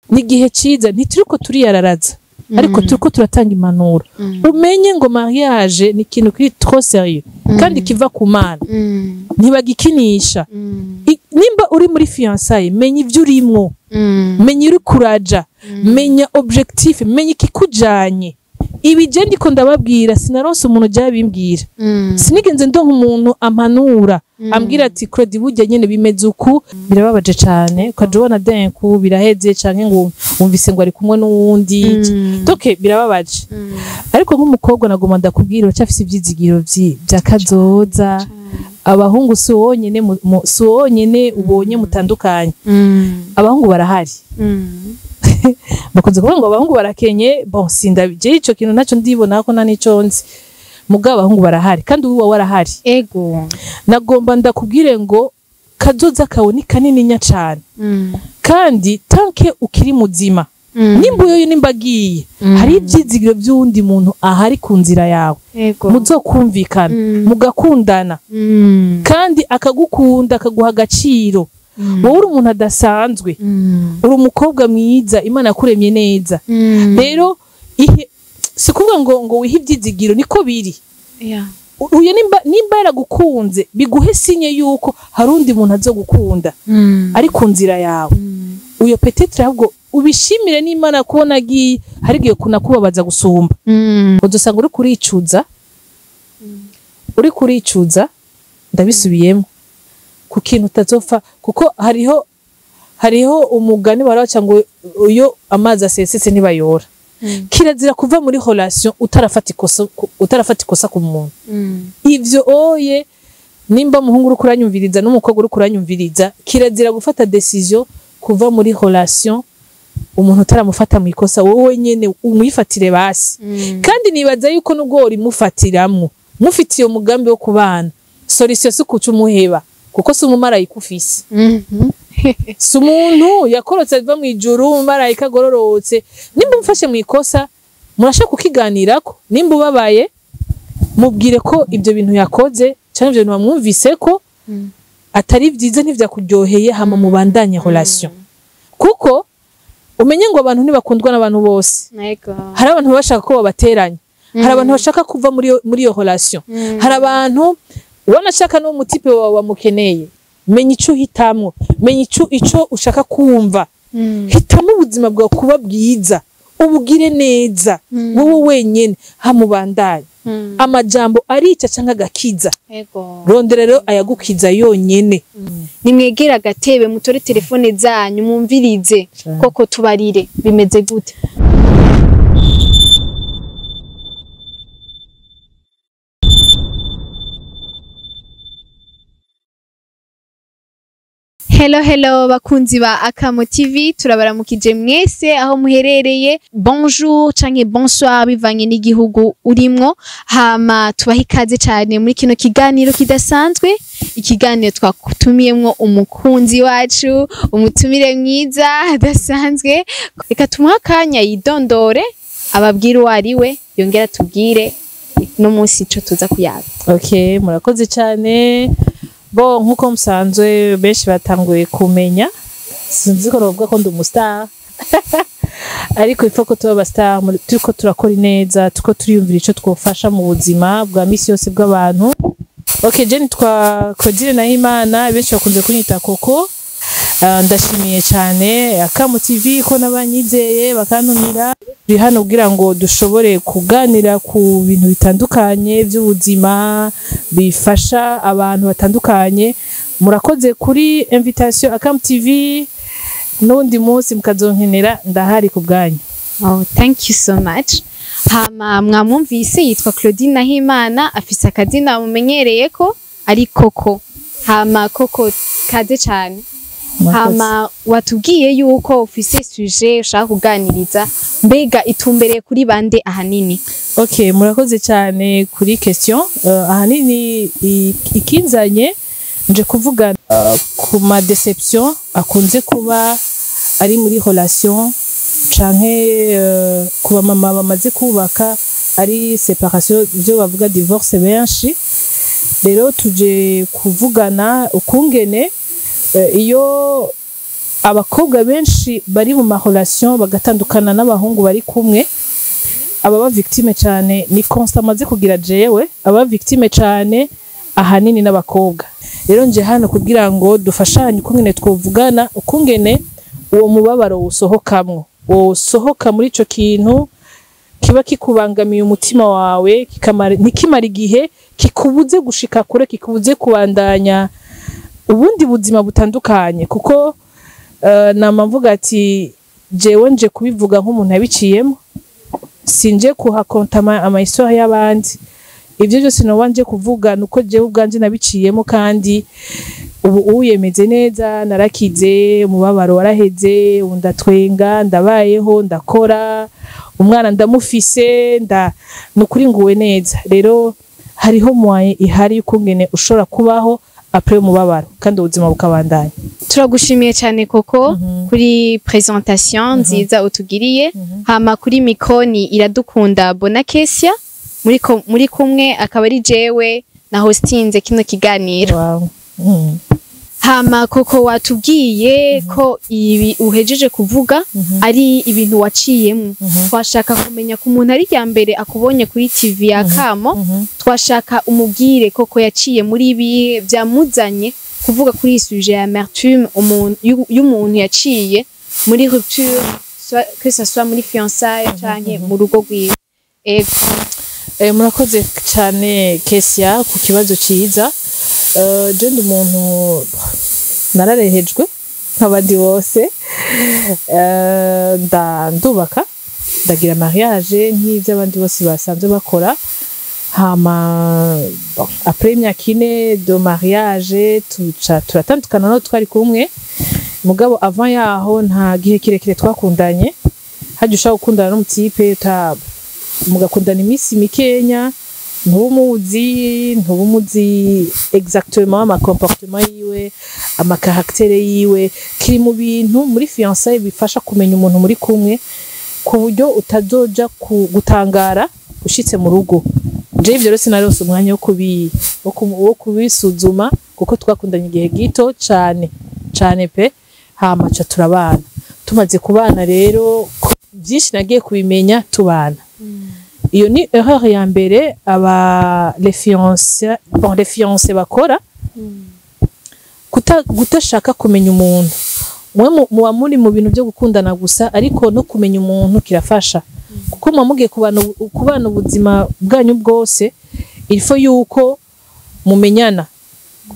Ni igihe ciza, ntituriko turiyararaza, ariko turiko turatanga impanuro. Umenye ngo mariage ni ikintu kiri trop sérieux kandi kiva ku Mana, ntibagikinisha. Nimba uri muri fiançailles, menya ivyo urimwo, menya uri kuraja, menya objectif, menya ikikujanye. Ibi je ndiko ndababwira, sinaronse umuntu ujya bimbwira, sinigenze ndonka umuntu ampanura, ambwira ati: "Claude, burya nyene bimeze uku." Birababaje cane ukaja ubona denku biraheze, canke ngo wumvise ngo ari kumwe n'uwundi. Donc birababaje, ariko nk'umukobwa nagomba ndakubwira, uracyafise ivyizigiro vya kazoza. Abahungu si wonyene si wonyene ubonye mutandukanye, abahungu barahari. Bakunze kuvuga ngo abahungu barakenye. Bon, sindabije ico kintu naco, ndibona ko nta nico nzi, mugabo abahungu barahari kandi ubu warahari. Nagomba ndakubwire ngo kazoza kawe ni kanininya cane, kandi tant que ukiri muzima, nimba uyoyo nimba agiye, hari ivyizigiro vy'uwundi muntu ahari ku nzira yawe, muzokumvikana, mugakundana, kandi akagukunda, akaguha agaciro. Wowe uri umuntu adasanzwe, uri umukobwa mwiza, Imana yakuremye neza. Rero ihe si kuvuga ngo wihe ivyizigiro, niko biri. Uyo nimba yaragukunze, biguhe signe yuko hari undi muntu azogukunda ari ku nzira yawe. Uyo peut-être ahubwo ubishimire n'Imana kubona agiye, hari igihe kunakubabaza gusumba, uzosanga uri kuricuza, uri kuricuza. Ndabisubiyemo, ku kintu utazopfa, kuko hariho umugani baraca ngo iyo amazi asesetse ntibayora. Kirazira kuva muri relation utarafata ikosa, utarafata ikosa ku muntu. Ivyo oye, nimba umuhungu uri kuranyumviriza n'umukobwa uri kuranyumviriza, kirazira gufata décision kuva muri relation umuntu utaramufata mu ikosa. Wowe nyene umwifatire basi. Kandi nibaza yuko nubwo urimufatiramwo mufitiye umugambi wo kubana, solution si kuca umuheba, kuko si umumarayika ufise, si umuntu yakorotse ava mu ijuru, umumarayika agororotse. Nimba umufashe mu ikosa, murashaka kukiganirako. Nimba ubabaye, mubwire ko ibyo bintu yakoze cyangwa ibyo bintu wamwumvise ko atari byiza, ntivyakuryoheye, hama mubandanye relation. Kuko umenye ngo abantu ntibakundwa n'abantu bose. Hari abantu baba bashaka ko babateranya, hari abantu bashaka kuva muri iyo relation, hari abantu wanashaka n'uwo mutipe wawe wamukeneye. Menya ico uhitamwo, menya ico ushaka kumva. Hitamo ubuzima bwawe kuba bwiza, ubugire neza wowe wenyene, hamubandanye. Amajambo arica canke agakiza. Rondera rero ayagukiza yonyene. Nimwegere agatebe, mutore telefone zanyu, mwumvirize. Koko tubarire, bimeze gute? Hello, hello bakunzi ba Akamo TV, turabaramukije mwese aho muherereye. Bonjour canke bonsoir bivanye n'igihugu urimwo. Hama tubaha ikaze cyane muri kino kiganiro kidasanzwe, ikiganiro twakutumiyemwo umukunzi wacu, umutumire mwiza adasanzwe. Reka tumuhe akanya yidondore, ababwire uwo ari we, yongera tubwire no munsi ico tuza kuyaga. Okay, murakoze cyane. Bo nkuko musanzwe benshi batanguye kumenya, sinzi ko bavuga ko ndi umustar, ariko ifo ko tuba abastar turiko turakora neza, turiko turiyumvira ico twofasha mu buzima bwa misi yose bw'abantu. Okay, je nitwa Claudine Nahimana, benshi bakunze kunyita Koko. Ndashimiye cyane Akamu TV ko n'abanyizeye bakantumira. Turi hano kugira ngo dushobore kuganira ku bintu bitandukanye by'ubuzima bifasha abantu batandukanye. Murakoze kuri invitation, Akamu TV. N'undi munsi mukazonkenera, ndahari ku bwanyu. Oh, thank you so much. Hama mwamwumvise, yitwa Claudine Nahimana, afise akazina mumenyereye ko ari Koko. Hama Koko, kaze cyane. Murakoze. Hama watubwiye yuko ufise sujet ushaka kuganiriza, mbega itumbereye kuri bande ahanini? Ok, murakoze cyane kuri question. Ahanini ikinzanye nje kuvuga ku ma déception akunze kuba ari muri relation, canke ku bamama bamaze kubaka, ari séparation, ibyo bavuga divorce benshi. Rero tuje kuvugana ukungene iyo Abakobwa benshi bari mu ma relation bagatandukana n'abahungu bari kumwe, ababa victime cyane, ni constat maze kugira jewe, aba victime cyane ahanini n'abakobwa. Rero nje hano kugira ngo dufashanye ukungene twovugana, ukungene uwo mubabaro usohokamwo, wosohoka muri ico kintu kiba kikubangamiye umutima wawe, kikamara, ntikimara igihe, kikubuze gushika kure, kikubuze kubandanya ubundi buzima butandukanye. Kuko nama mvuga ati jewe nje kubivuga nk'umuntu yabiciyemo, sinje kuhakonta ama histoire y'abandi. Ibyo byose noba nje kuvuga nuko jewe ubwanje nabiciyemo, kandi ubu uyemeze neza, narakize, umubabaro waraheze, ubu ndatwenga, ndabayeho, ndakora, umwana ndamufise, nukuri nguwe neza. Rero hariho moyen ihari y'ukungene ushobora kubaho après umubabaro kandi ubuzima bukabandanya. Turagushimiye cyane koko kuri présentation nziza utugiriye. Hama kuri micro ni Iradukunda Bona Kesia, muri kumwe akaba ari jewe na hostinze kino kiganiro. Wow. Hama koko watubwiye ko ibi uhejeje kuvuga ari ibintu waciyemo. Twashaka kumenya, ku muntu ari rya mbere akubonye kuri TV ya Kamo, twashaka umubwire koko yaciye muri ibihe byamuzanye kuvuga kuri iyi sujet ya amertume y'umuntu yaciye muri rupture, que ce soit muri fiançailles canke mu rugo rwiwe. Ego. Murakoze cyane Kesia ku kibazo ciza. Je ndi umuntu nararehejwe nk'abandi bose. Ndubaka, ndagira mariage nk'ivyo abandi bose basanzwe bakora. Hama bon, après imyaka 4 de mariage tuca turatandukana no twari kumwe. Mugabo avant yaho nta gihe kirekire twakundanye. Hajya ushaka gukundana n'umu type, mugakundana iminsi mikenya, ntubumuzi exactement ama comportement yiwe, ama caractère yiwe. Kiri mu bintu muri fiançailles bifasha kumenya umuntu muri kumwe, ku buryo utazoja gutangara ushitse mu rugo. Je ivyo rero sinaronse umwanya wo kubisuzuma, kuko twakundanye igihe gito cane cane pe. Hama ca turabana. Tumaze kubana rero, byinshi nagiye kubimenya tubana. Iyo ni erreur ya mbere aba les fiancés, bon, les fiancés bakora, kutashaka kumenya umuntu. Mwe muba muri mu bintu byo gukundana gusa, ariko no kumenya umuntu kirafasha, kuko muba mugiye kubana ubuzima bwanyu bwose. Il faut yuko mumenyana,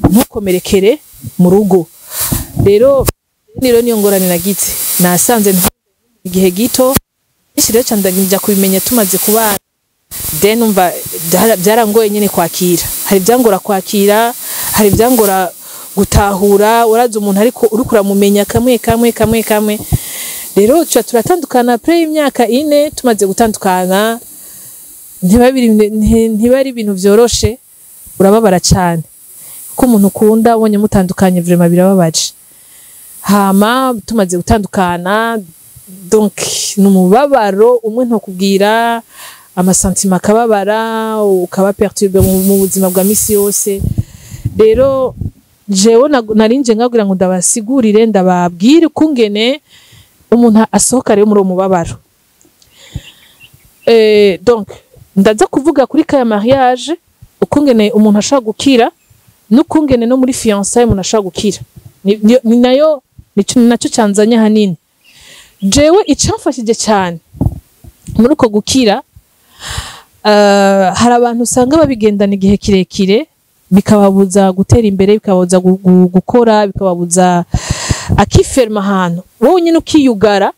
ntukomerekere mu rugo. Rero niyo ngorane nagize, nasanze igihe gito byinshi. Rero ca njya kubimenya tumaze kubana. Then umva byarangoye nyine kwakira. Hari ibyangora kwakira, hari ibyangora gutahura. Urazi umuntu ariko uriko uramumenya kamwe kamwe kamwe kamwe. Rero tuca turatandukana après y'imyaka 4. Tumaze gutandukana, ntiba ari ibintu vyoroshe, urababara cyane kuko umuntu ukunda ubonye mutandukanye, vraiment birababaje. Hama tumaze gutandukana, donc ni umubabaro umwe ntokubwira, ama sentiments akababara, ukaba perturbé mu buzima bwa misi yose. Rero jewe narinje ngabwira ngo ndabasigurire, ndababwire ukungene umuntu asohoka rero muri uwo mubabaro. Donc ndaza kuvuga kuri kaya mariage, ukungene umuntu ashobora gukira, n'ukungene no muri fiançailles umuntu ashobora gukira. Ni nayo nico nacyo canzanye hanini. Jewe icamfashije cyane muri uko gukira, hari abantu usanga babigendana igihe kirekire, bikababuza gutera imbere, bikababuza gukora, bikababuza, akiferma ahantu wowe nyine ukiyugara,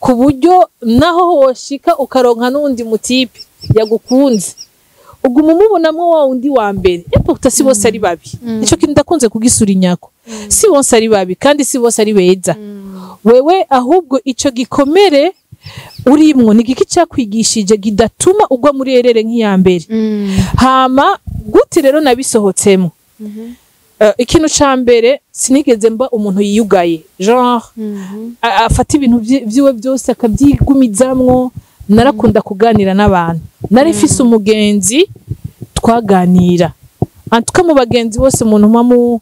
ku buryo naho woshika ukaronka n'undi mu type yagukunze, uguma umubonamwo wa wundi wa mbere. Et pourtant si bose ari babi. Ico kintu ndakunze kugisura inyako, si bose ari babi kandi si bose ari beza. Wewe ahubwo ico gikomere urimwo ni igiki cakwigishije kidatuma ugwa muri erreur nk'iya mbere? Hama gute rero nabisohotsemo? Ikintu ca mbere, sinigeze mba umuntu yiyugaye, genre afata ibintu vyiwe byose akabyigumizamwo. Narakunda kuganira n'abantu. Nari mfise umugenzi twaganira. En tout cas mu bagenzi bose, umuntu muba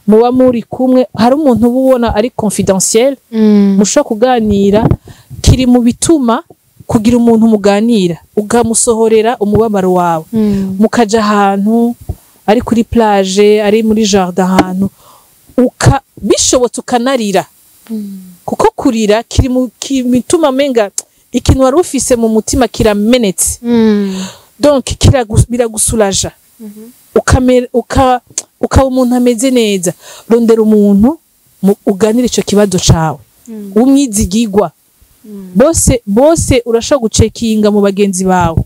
muba muri kumwe, hari umuntu uba ubona ari confidentiel, mushobora kuganira. Kiri mu bituma kugira umuntu muganira, ukamusohorera umubabaro wawe, mukaja ahantu, ari kuri plage, ari muri jardin, ahantu bishobotse ukanarira, kuko kurira kiri mu bituma menga ikintu wari ufise mu mutima kiramenetse. Donc biragusoulaja, ukaba umuntu ameze neza. Rondera umuntu uganira ico kibazo cawe, umwizigigwa. Bose bose urashobora gucekinga mu bagenzi bawe.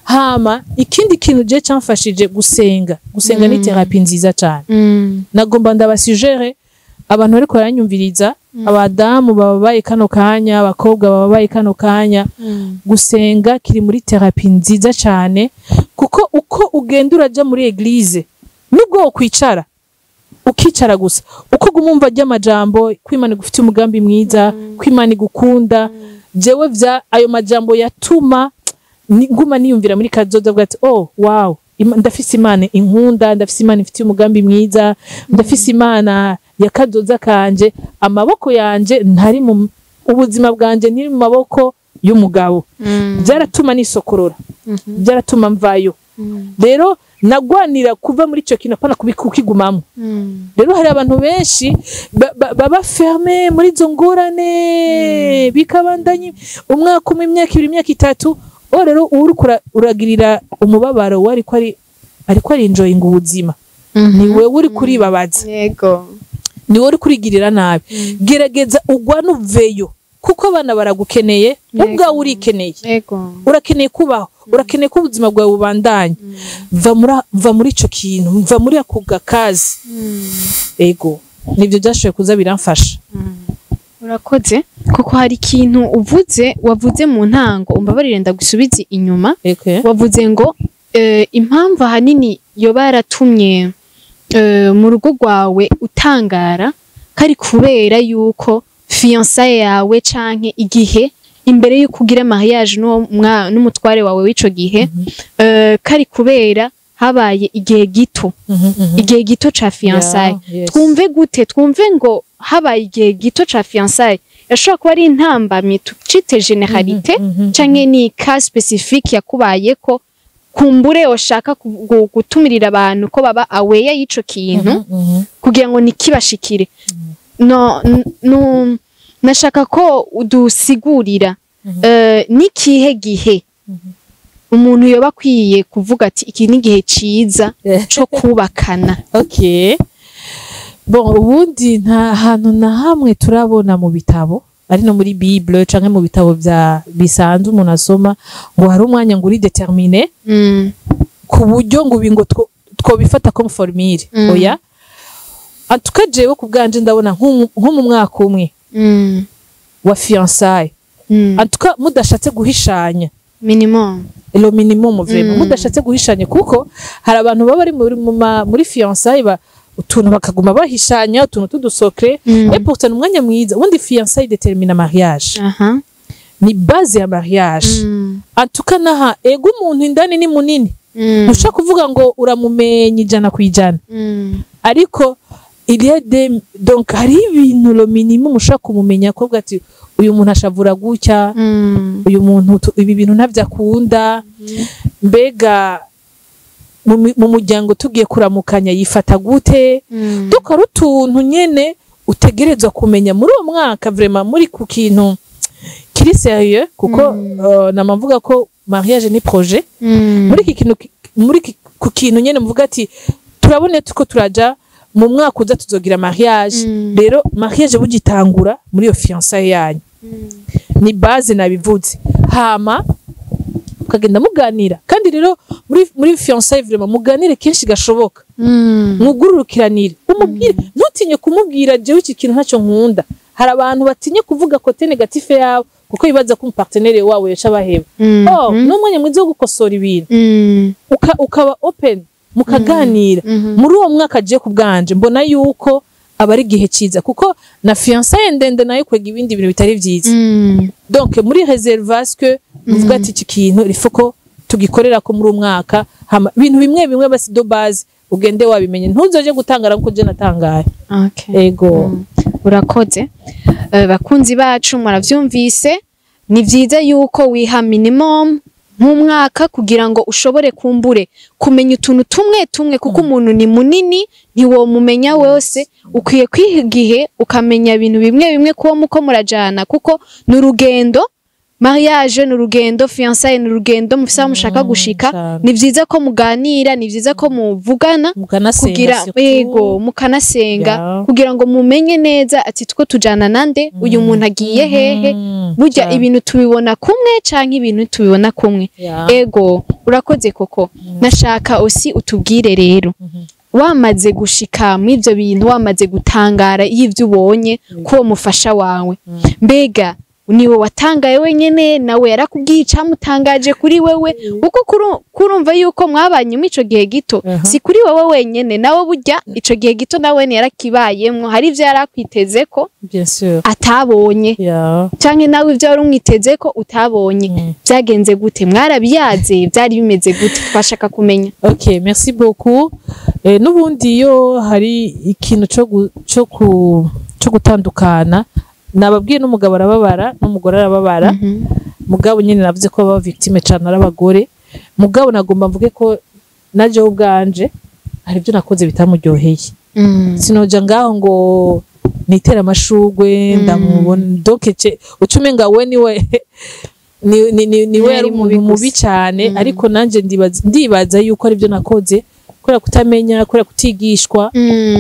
Hama ikindi kintu je camfashije, gusenga. Gusenga ni thérapie nziza cane. Nagomba ndabasuggère abantu bariko baranyumviriza, abadamu bababaye kano kanya, abakobwa bababaye kano kanya, gusenga kiri muri thérapie nziza cane, kuko uko ugenda uraja muri église, nubwo wokwicara, ukicara gusa, uko guma umva ry'amajambo ko Imana igufitiye umugambi mwiza, ko Imana igukunda, jewe vya ayo majambo yatuma nguma niyumvira muri kazoza bwa ati: "Oh wow, ndafise Imana inkunda, ndafise Imana ifitiye umugambi mwiza, ndafise Imana ya kazoza kanje, amaboko yanje ntari mu ubuzima bwanje ntiri mu maboko y'umugabo." Byaratuma nisokorora, byaratuma mvayo. Rero nagwanira kuva muri ico kintu, apana kukigumamo. Rero hari abantu benshi baba fermé muri izo ngorane, bikabandanya umwaka umwe, imyaka 2, imyaka 3. O rero uriko uragirira umubabaro we, ariko ari enjoying ubuzima, ni wewe uri kuribabaza, ni wowe uri kurigirira nabi. Gerageza ugwane uveyo, kuko abana baragukeneye, ubwawe urikeneye, urakeneye kubaho, urakeneye ko ubuzima bwawe bubandanya. Va muri ico kintu, va muri ako gakazi. Ego, nivyo byashoboye kuza biramfasha. Urakoze, kuko hari ikintu uvuze, wavuze mu ntango, umbabarire ndagusubize inyuma. Wavuze ngo impamvu ahanini yoba yaratumye mu rugo rwawe utangara kari kubera yuko fiançailles yawe canke igihe imbere yuko ugira mariage n'uwo n'umutware wawe w'ico gihe, kari kubera habaye igihe gito, igihe gito ca fiançailles. Yeah, yes. Twumve gute? Twumve ngo habaye igihe gito ca fiançailles yashobora kuba ari intambamyi, tucite généralité, canke ni cas spécifique yakubayeko, kumbure ushaka gutumirira abantu ko baba aware y'ico kintu kugira ngo nikibashikire? No, no, nashaka ko udusigurira nikihe gihe umuntu yoba akwiye kuvuga ati iki ni igihe ciza co kubakana? Okay, bon, ubundi nta hantu na hamwe turabona mu bitabo, ari no muri Bible canke mu bitabo vya bisanzwe umuntu asoma, ngo hari umwanya ngo uri déterminé ku buryo ngo ubi ngo twobifata comme formule. Oya, en tout cas jewe ku bwanje ndabona nko mu mwaka umwe wa fiançailles, en tout cas mudashatse guhishanya, minimum, le minimum vraiment, mudashatse guhishanya, kuko hari abantu baba bari muri fiançailles ba utuntu bakaguma bahishanya utuntu tudusecrets. Et pourtant umwanya mwiza, ubundi fiançailles détermine mariage, ni base ya mariage. En tout cas naha ego umuntu indani ni munini, ntushobora kuvuga ngo uramumenye 100%, ariko il y a des, donc hari ibintu le minimum ushobora kumumenya, ko ati uyu muntu ashavura gutya, uyu muntu ibi bintu ntabyo akunda, mbega mu muryango tugiye kuramukanya yifata gute? Dukora utuntu nyene utegerezwa kumenya muri uwo mwaka vraiment muri ku kintu kiri sérieux, kuko nama mvuga ko mariage ni projet. Muri iki kintu muri ku kintu nyene muvuga ati turabone tuko turaja mu mwaka uza tuzogira mariage. Rero mariage bugitangura muri iyo fiançailles yanyu, ni base nabivuze, hama mukagenda muganira. Kandi rero muri fiançailles vraiment muganire kenshi gashoboka, mwugururukiranire, umubwire, ntutinye kumubwira: "Jewe iki kintu ntacyo nkunda." Hari abantu batinye kuvuga côté négatif yabo kuko bibaza ko umupartenaire wabo yoca baheba. Oh, ni umwanya mwiza wo gukosora ibintu, ukaba open, mukaganira. Muri uwo mwaka agiye ku bwanje mbona yuko aba ari igihe cyiza, kuko na fiançailles ndende nayo kwega ibindi bintu bitari byiza. Donc muri réserve que muvuga ati iki kintu il faut ko tugikorera ko muri uwo mwaka, hama ibintu bimwe bimwe basi de base Ugende wabimenye, ntuzoje gutangara nkuko je natangaye. Ego. Urakoze. Bakunzi bacu, muravyumvise, ni vyiza yuko wiha minimum nk'umwaka kugira ngo ushobore kumbure kumenya utuntu tumwe tumwe, kuko umuntu ni munini, ntiwomumenya wose. Ukwiye kwiha igihe ukamenya ibintu bimwe bimwe kuwo muko murajana, kuko ni urugendo. Mariage ni urugendo, fiançailles ni urugendo, mufise aho mushaka gushika. Ni vyiza ko muganira, ni vyiza ko muvugana mukanasenga kugira surtout. Ego, mukanasenga kugira ngo mumenye neza ati two tujana nande, uyu muntu agiye hehe. Burya ibintu tubibona kumwe canke ibintu tubibona kumwe. Ego, urakoze koko. Nashaka aussi utubwire rero, wamaze gushika mu ivyo bintu, wamaze gutangara iyo ivyo ubonye ko uwo mufasha wawe, mbega niwe watangaye wenyene, nawe yarakubwiye icamutangaje kuri wewe? Kuko kurumva yuko mwabanye muri ico gihe gito, si kuri wewe wenyene, nawe burya ico gihe gito nawe yarakibayemwo, hari ivyo yarakwitezeko Bien sûr. atabonye, canke nawe ivyo wari umwitezeko utabonye. Vyagenze gute? Mwarabiyaze? Vyari bimeze gute? Twashaka kumenya. Ok, merci beaucoup. N'ubundi iyo hari ikintu cyo gutandukana, nababwiye, n'umugabo arababara n'umugore arababara. Mugabo nyine navuze ko baba victime cyane ari abagore. Mugabo nagomba mvuge ko naje ubwanje hari ibyo nakoze bitamuryoheye. Sinoja ngaho ngo nitere amashugwe ndamubona, donc ucumenga we niwe ni we Yari yari umuntu mubi mubi gusa. cyane. Ariko nanje ndibaza yuko ari byo nakoze kubera kutamenya, kubera kutigishwa.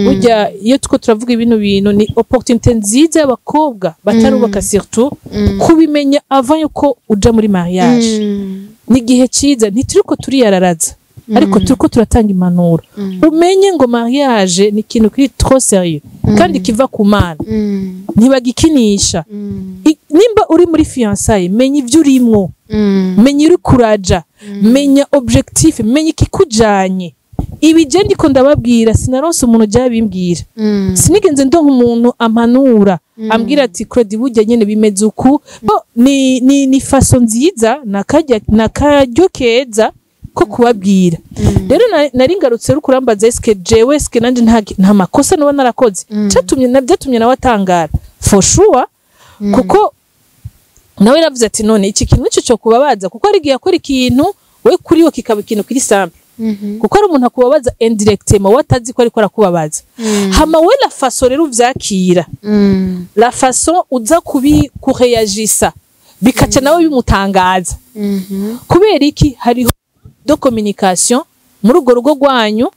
Burya iyo tuko turavuga ibintu bintu, ni opportunité nziza y'abakobwa batarubaka surtout kubimenya avant yuko uja muri mariage. Ni igihe ciza, ntituriko turiyararaza, ariko turiko turatanga impanuro. Umenye ngo mariage ni ikintu kiri trop sérieux kandi kiva ku Mana, ntibagikinisha. Nimba uri muri fiançailles, menya ivyo urimwo, menya uri kuraja, menya objectif, menya ikikujanye. Ibi je ndiko ndababwira, sinaronse umuntu ujya bimbwira, sinigenze ndonka umuntu ampanura, ambwira ati: "Claude, burya nyene bimeze uku." Bo, ni façon nziza nakaryo keza ko kubabwira. Rero nari ngarutse uri kurambaza eske jewe, eske nanje nta makosa noba narakoze catumye na byatumye nawe atangara. For sure, kuko nawe yaravuze ati: "None iki kintu nico cyo kubabaza?" Kuko hari igihe akora ikintu, we kuri we kikaba ikintu kiri simple, kuko ari umuntu akubabaza indirectement, we atazi ko ariko arakubabaza. Hama we la façon rero uvyakira, la façon uza kubi kureyagisa, bikaca nawe bimutangaza. Kubera iki? Hariho de communication muri urwo rugo rwanyu,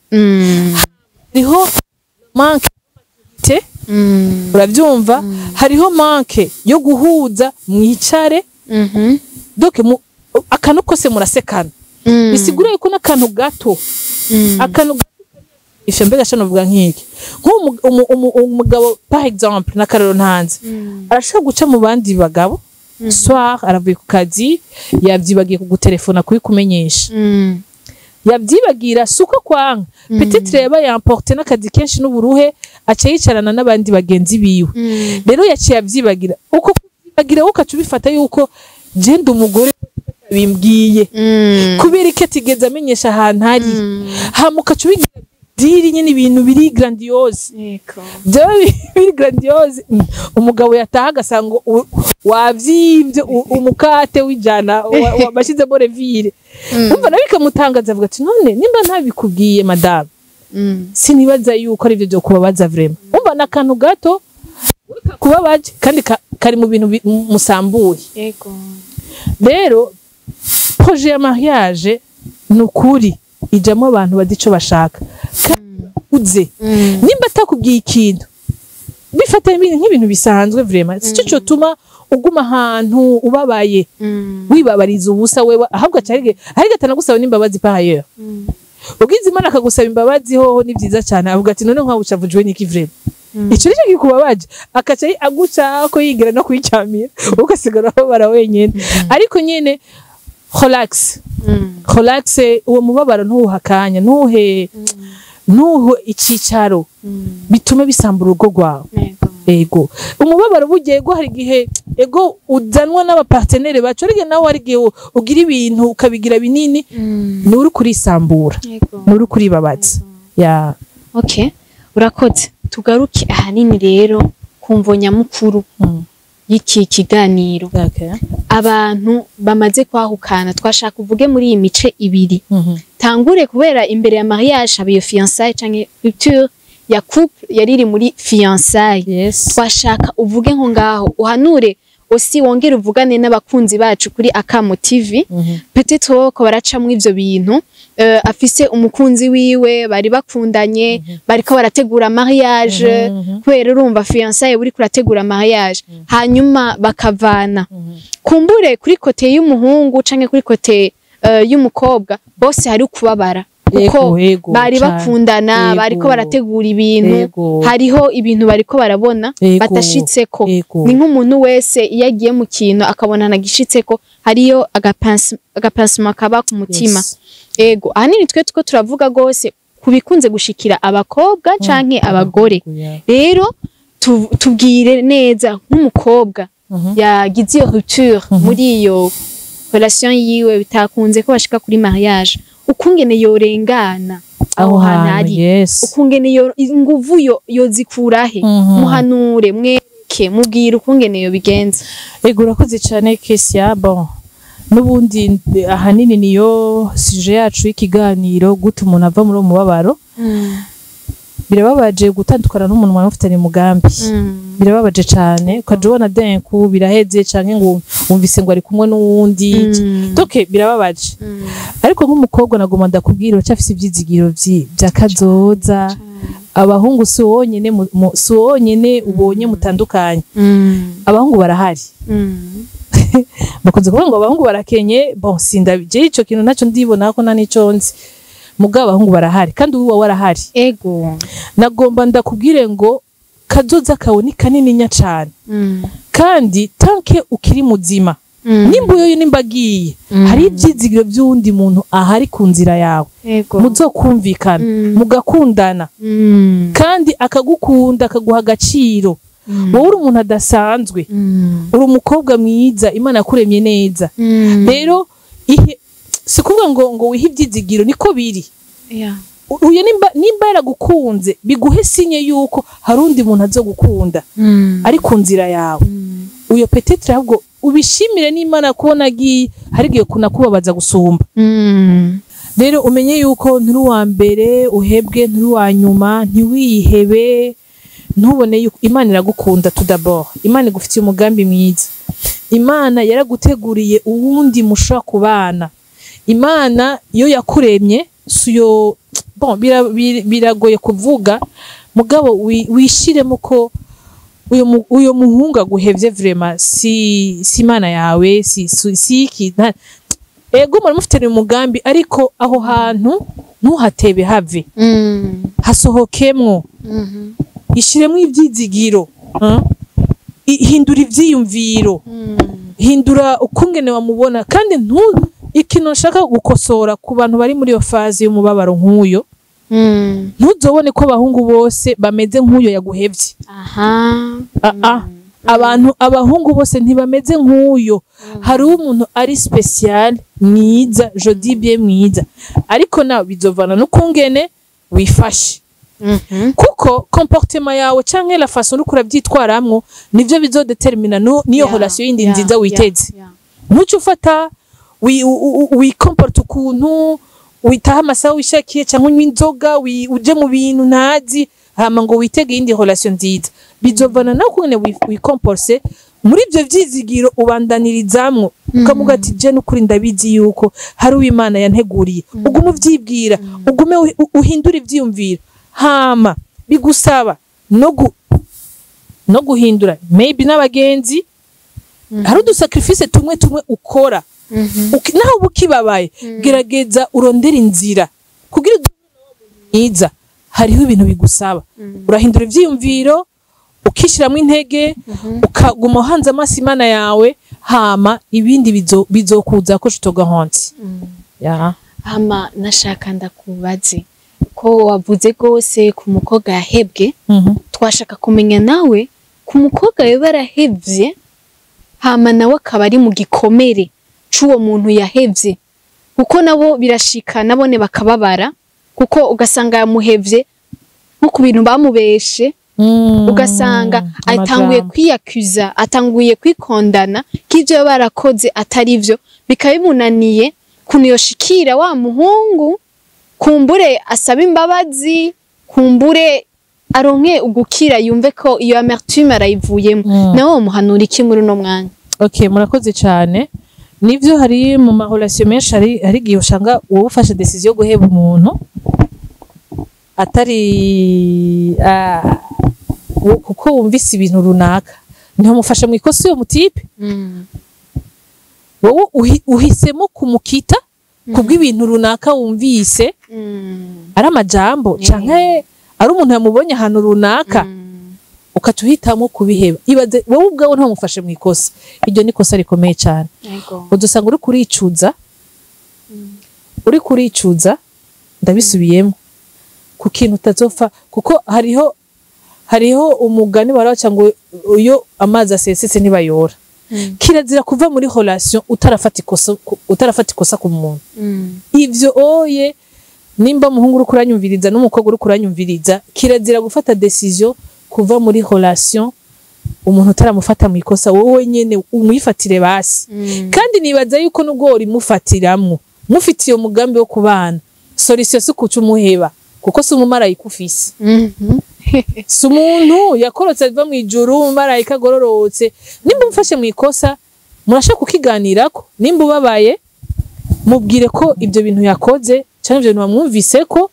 hariho manque te, urabyumva, hariho manque yo guhuza, mwicare. Donc akantu kose murasekana, bisigura yuko n'akantu gato, akantu gato ifyo. Mbega shano vuga nk'iki, nk'umugabo par exemple, n'akarero ntanze, arashobora guca mu bandi bagabo soir, aravuye ku kazi, yavyibagiye kugutelefona kubikumenyesha. Yavyibagira si uko kwanka, peut-être yaba yamporte n'akazi kenshi n'uburuhe, aca yicarana n'abandi bagenzi biwe, rero yaciye avyibagira. Uko kuvyibagira, wowe ukaca ubifata yuko je ndi umugore bimbwiye, kubera iki atigeze amenyesha ahantu ari? Hama ukaca ubigira diri nyine, ibintu biri grandiose, byaba biri grandiose. Umugabo yataha agasanga wavyimvye umukate w'ijana bashyizemo levure, umva, nawe bikamutangaza, avuga ati: "None nimba ntabikubwiye madame, sinibaza yuko ari byo byo kubabaza vraiment." Umva, ni akantu gato kubabaje kandi kari mu bintu musambuye. Rero projet ya mariage ni ukuri ijamo abantu bazi ico bashaka kandi uze. Nimba atakubwiye ikintu, bifata nk'ibintu bisanzwe vraiment, sico cotuma uguma ahantu ubabaye, wibabariza ubusa wewe. Ahubwo acarige ariko atanagusaba n'imbabazi. Par ailleurs, ugize Imana akagusaba imbabazi hoho ni byiza cyane. Avuga ati: "None nkawe ucavujwe n'iki vraiment? Ico nicyo kikubabaje?" Akaca aguca ko yigira no kwicyamira, ugasigara ubabara wenyine. Ariko nyine relax, relax. Uwo mubabaro ntuwuhe akanya, ntuhe icicaro bitume bisambura urugo rwawe. Ego, umubabaro burya, ego, hari igihe, ego, uzanwa n'aba partenaires bacu, ariko nawe hari igihe ugira ibintu ukabigira binini, ni uri kurisambura, ni uri kuribabaza. Ya. Okay, urakoze. Tugaruke ahanini rero ku mvo nyamukuru y'iki kiganiro. Abantu bamaze kwahukana, twashaka uvuge muri iyi mice ibiri. Tangure kubera imbere ya mariage haba iyo fiançailles canke rupture ya couple yari iri muri fiançailles. Twashaka uvuge nko ngaho, uhanure osi, wongere uvugane n'abakunzi bacu kuri Akamo TV. Peut-être wowe ko baracamwo ivyo bintu, afise umukunzi wiwe bari bakundanye, bariko barategura mariage, kubera urumva fiançailles uri kurategura mariage, hanyuma bakavana. Kumbure kuri côté y'umuhungu canke kuri côté y'umukobwa, bose hari ukubabara kuko Ego, ego, bari cane. bakundana, bariko barategura ibintu, hariho ibintu bariko barabona badashitseko. Ni nk'umuntu wese iyo agiye mu kintu akabona ntagishitseko, hariyo agapansima kaba ku mutima. Ego, ahanini twe tuko turavuga gose ku bikunze gushikira abakobwa canke abagore. Rero tubwire neza nk'umukobwa yagize iyo rupture muri iyo relation yiwe, bitakunze ko bashika kuri mariage, ukungene yorengana aho hantu ari, ukungene yo inguvu yo yozikurahe? Muhanure, mwereke, mubwire ukungene yo bigenza. Ego, urakoze cyane, Kesia. Bon, n'ubundi ahanini niyo sujet yacu y'ikiganiro, gute umuntu ava muri uwo mubabaro. Birababaje gutandukana n'umuntu mwari mufitanye umugambi, birababaje cyane, ukaja ubona d'un coup biraheze, canke ngo wumvise ngo ari kumwe n'uwundi. Donc birababaje, ariko nk'umukobwa nagomba ndakubwira, uracyafise ivyizigiro vya kazoza. Abahungu si wonyene si wonyene ubonye mutandukanye, abahungu barahari. Bakunze kuvuga ngo abahungu barakenye. Bon, sindabije ico kintu, naco ndibona ko nta nico nzi, mugabo abahungu barahari kandi ubu warahari. Nagomba ndakubwire ngo kazoza kawe ni kanininya cane, kandi tant que ukiri muzima, nimba uyoyo nimba agiye, hari ivyizigiro vy'uwundi muntu ahari ku nzira yawe, muzokumvikana, mugakundana, kandi akagukunda, akaguha agaciro. Wowe uri umuntu adasanzwe, uri umukobwa mwiza, Imana yakuremye neza. Rero ihe si kuvuga ngo wihe ivyizigiro, niko biri. Uyo nimba yaragukunze, biguhe signe yuko hari undi muntu azogukunda ari ku nzira yawe. Uyo peut-être ahubwo ubishimire n'Imana kubona agiye, hari igihe kunakubabaza gusumba. Rero umenye yuko nturi uwa mbere uhebwe, nturi uwa nyuma. Ntiwihebe, ntubone yuko Imana iragukunda. Tout d'abord, Imana igufitiye umugambi mwiza, Imana yaraguteguriye uwundi mushobora kubana. Imana iyo yakuremye siyo. Bon, biragoye kuvuga, mugabo wishiremo ko uyo muhungu aguhevye vraiment si Imana yawe, si iki. Ego, muri mufitanye umugambi, ariko aho hantu ntuhatebe, have hasohokemwo, ishiremwo ivyizigiro, Hindura ivyiyumviro, hindura ukungene wamubona. Kandi ntu ikintu nshaka gukosora ku bantu bari muri iyo phase y'umubabaro nk'uyo, ntuzobone ko abahungu bose bameze nk'uyo yaguhevye. Ah, ah. Abantu, abahungu bose ntibameze nk'uyo. Hari umuntu ari spécial, mwiza, je dis bien mwiza, ariko nawe bizovana n'ukungene wifashe, kuko comportement yawe canke la façon uriko uravyitwaramwo nivyo bizodetermina niyo relation yindi nziza witeze. Ntuce ufata wikomporta ukuntu witaha amasaha wishakiye, cyangwa unywa inzoga, uje mu bintu ntazi, hama ngo witege iyindi relation nziza. Bizovana nawe ukungene wikomporse muri ivyo vyizigiro, ubandanirizamwo, ukavuga ati: "Je n'ukuri ndabizi yuko hari uwimana yanteguriye." Ugume uvyibwira, ugume uhindure ivyiyumviro. Hama bigusaba no guhindura maybe n'abagenzi, hari udusacrifice tumwe tumwe ukora. Naho uba ukibabaye, gerageza urondere inzira kugira mwiza. Hariho ibintu bigusaba, urahindura ivyiyumviro, ukishiramwo intege, ukaguma uhanze amaso Imana yawe, hama ibindi bizokuza ko shitoga honti ya. Hama nashaka ndakubaze ko wavuze rwose ku mukobwa yahebwe, twashaka kumenya nawe ku mukobwa yoba yarahevye, hama nawe akaba ari mu gikomere c'uwo muntu yahevye, kuko nabo birashika nabone bakababara. Kuko ugasanga yamuhevye nko ku bintu bamubeshe, ugasanga atanguye Amajambo. Kwiyakuza, atanguye kwikondana k'ivyo baba barakoze atari vyo, bikaba bimunaniye kuntu yoshikira wa muhungu, kumbure asaba imbabazi, kumbure aronke ugukira, yumve ko iyo amertume arayivuyemo. Nawe womuhanura iki muri uno mwanya? Okay, murakoze cyane. Nivyo, hari mu ma relation menshi hari igihe usanga wowe ufashe décision yo guheba umuntu atari kuko wumvise ibintu runaka, ntiwamufashe mu ikosa uyo mu type. Wowe uhisemo kumukita kubw'ibintu runaka wumvise, ari amajambo canke ari umuntu yamubonye ahantu runaka, ukaca uhitamo kubiheba. Ibaze wowe ubwawe ntiwamufashe mu ikosa. Iryo ni ikosa rikomeye cyane. Udusanga uri kuricuza, uri kuricuza, ndabisubiyemo, ku kintu utazopfa, kuko hariho umugani baraca ngo iyo amazi asesetse ntibayora. Kirazira kuva muri relation utarafata ikosa ku muntu. Ivyo oye, nimba umuhungu uri kuranyumviriza n'umukobwa uri kuranyumviriza, kirazira gufata décision kuva muri relation umuntu utaramufata mu ikosa. Wowe nyene umwifatire basi. Kandi nibaza yuko nubwo worimufatiramwo mufitiye umugambi wo kubana, solution si kuca umuheba, kuko si umumarayika ufise, si umuntu yakorotse ava mu ijuru, umumarayika agororotse. Nimba umufashe mu ikosa, murashaka kukiganirako. Nimba ubabaye, mubwire ko ibyo bintu yakoze cyangwa ibyo bintu wamwumvise ko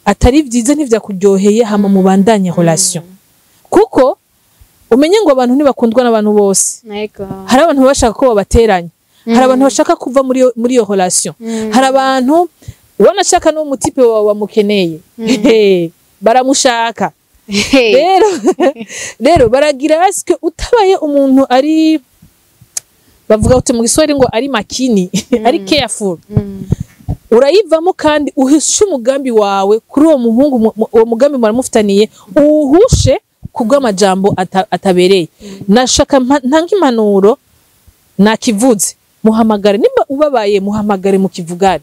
atari byiza, ntivyakuryoheye, hama mubandanye relation. Kuko umenye ngo abantu ntibakundwa n'abantu bose. Hari abantu baba bashaka ko babateranya, hari abantu bashaka kuva muri iyo relation, hari abantu wanashaka n'uwo mu type wawe bamukeneye, baramushaka. Rero baragira aske utabaye umuntu ari, bavuga uti mu Giswahili ngo ari makini, ari careful, urayivamo kandi uhishe umugambi wawe kuri uwo muhungu, uwo mugambi muramufitaniye uwuhushe kubw'amajambo atabereye. Nashaka ntange impanuro, nakivuze: muhamagare. Nimba ubabaye, muhamagare mukivugane.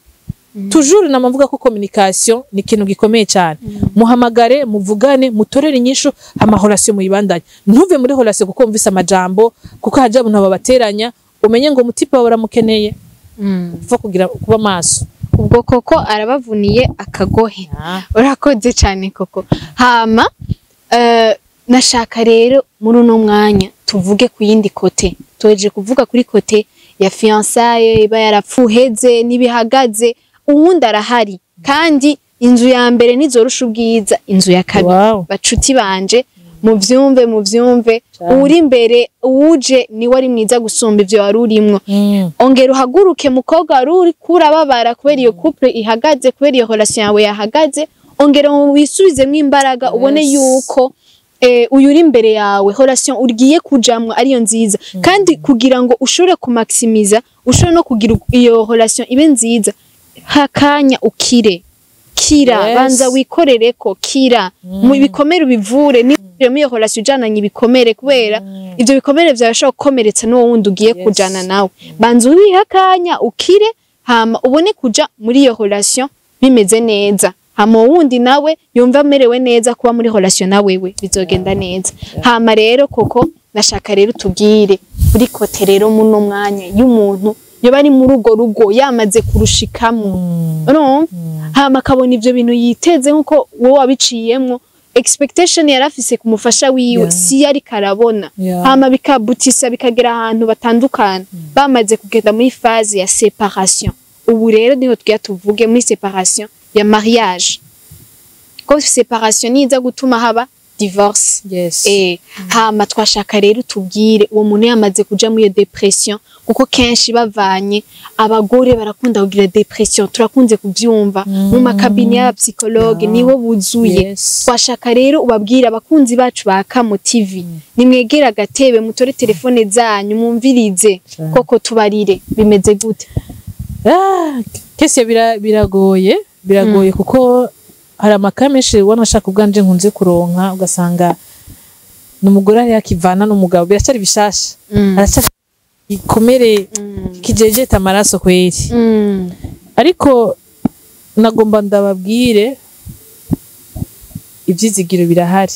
Toujours namavuga ko communication ni ikintu gikomeye cyane. Muhamagare, muvugane, mutorere inyishu, hama relation muyibandanye. Ntuve muri relation kuko wumvise amajambo, kuko haje abantu babateranya. Umenye ngo umu type wawe uramukeneye. Upfa kugira kuba maso. Ubwo koko arabavuniye akagohe. Urakoze cyane koko. Hama nashaka rero muri uno mwanya tuvuge ku yindi côté. Tuheje kuvuga kuri côté ya fiançailles iba yarapfuheze n'ibihagaze, uwundi arahari, kandi inzu ya mbere ntizorusha ubwiza inzu ya kabiri. Bacuti banje, muvyumve, muvyumve. Cane. Uri imbere, uwuje niwe ari mwiza gusumba ivyo wari urimwo. Ongera uhaguruke, mukobwa wari uri kurababara kubera iyo couple ihagaze, kubera iyo relation yawe yahagaze. Ongera wisubizemwo imbaraga, ubone yuko uyu uri imbere yawe, relation ugiye kujamwo ariyo nziza. Kandi kugira ngo ushobore kumaximiza, ushobore no kugira iyo relation ibe nziza, hakanya ukire, kira. Banza wikorereko, kira mu bikomere, ubivure. Niba muri iyo relation ujananye ibikomere, kubera ivyo bikomere vyawe bishobora gukomeretsa n'uwo wundi ugiye kujana nawe, banza ubihe akanya ukire, hama ubone kuja muri iyo relation bimeze neza, hama uwo wundi nawe yumva amerewe neza kuba muri relation na wewe, bizogenda neza. Hama rero koko nashaka rero tubwire kuri côté rero muno mwanya y'umuntu yoba ari muri urwo rugo yamaze kurushikamwo, urumva, hama akabona ivyo bintu yiteze nkuko wowe wabiciyemwo, expectation yari afise ku mufasha wiwe si yari karabona, hama bikabutisa bikagera ahantu batandukana, bamaze kugenda muri phase ya séparation. Ubu rero niho tugira tuvuge muri séparation ya mariage, ko séparation niza gutuma haba divorce. Hama twashaka rero tubwire uwo muntu yamaze kuja muri iyo dépression, kuko kenshi bavanye abagore barakunda kugira dépression, turakunze kuvyumva mu ma cabinets y'aba psychologue, nibo buzuye. Twashaka rero ubabwira abakunzi bacu ba Kamo TV, nimwegere agatebe, mutore telefone zanyu, mwumvirize. Koko tubarire bimeze gute? Ah, kese biragoye, biragoye, kuko hari ama cas menshi ubona ashaka ubwanje nkunze kuronka, ugasanga ni umugore ari yakivana n'umugabo, biracyari bishasha, aracyari ikomere kijejeta amaraso kweri. Ariko Nagomba ndababwire, ivyizigiro birahari.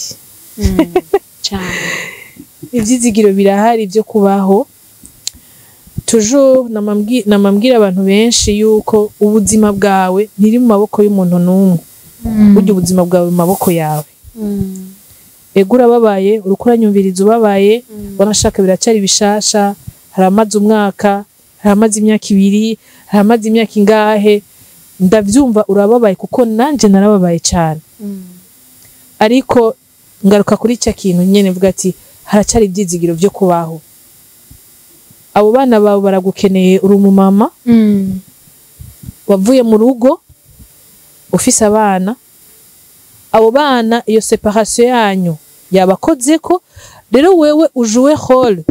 Cyane. Ivyizigiro birahari byo kubaho. Toujours namambwira abantu benshi yuko ubuzima bwawe ntiri mu maboko y'umuntu n'umwe. Burya ubuzima bwawe mu maboko yawe. Ego, urababaye, uriko uranyumviriza ubabaye, wanashaka biracari bishasha, hari amaze umwaka, hari amaze imyaka 2, hari amaze imyaka ingahe. Ndavyumva urababaye, kuko nanje narababaye cyane. Ariko ngaruka kuri cya kintu nyene mvuga ati haracari ivyizigiro vyo kubaho. Abo bana bawe baragukeneye. Uri umumama wavuye mu rugo ufise abana. Abo bana, iyo séparation yanyu yabakozeko. Rero wewe ujouer rôle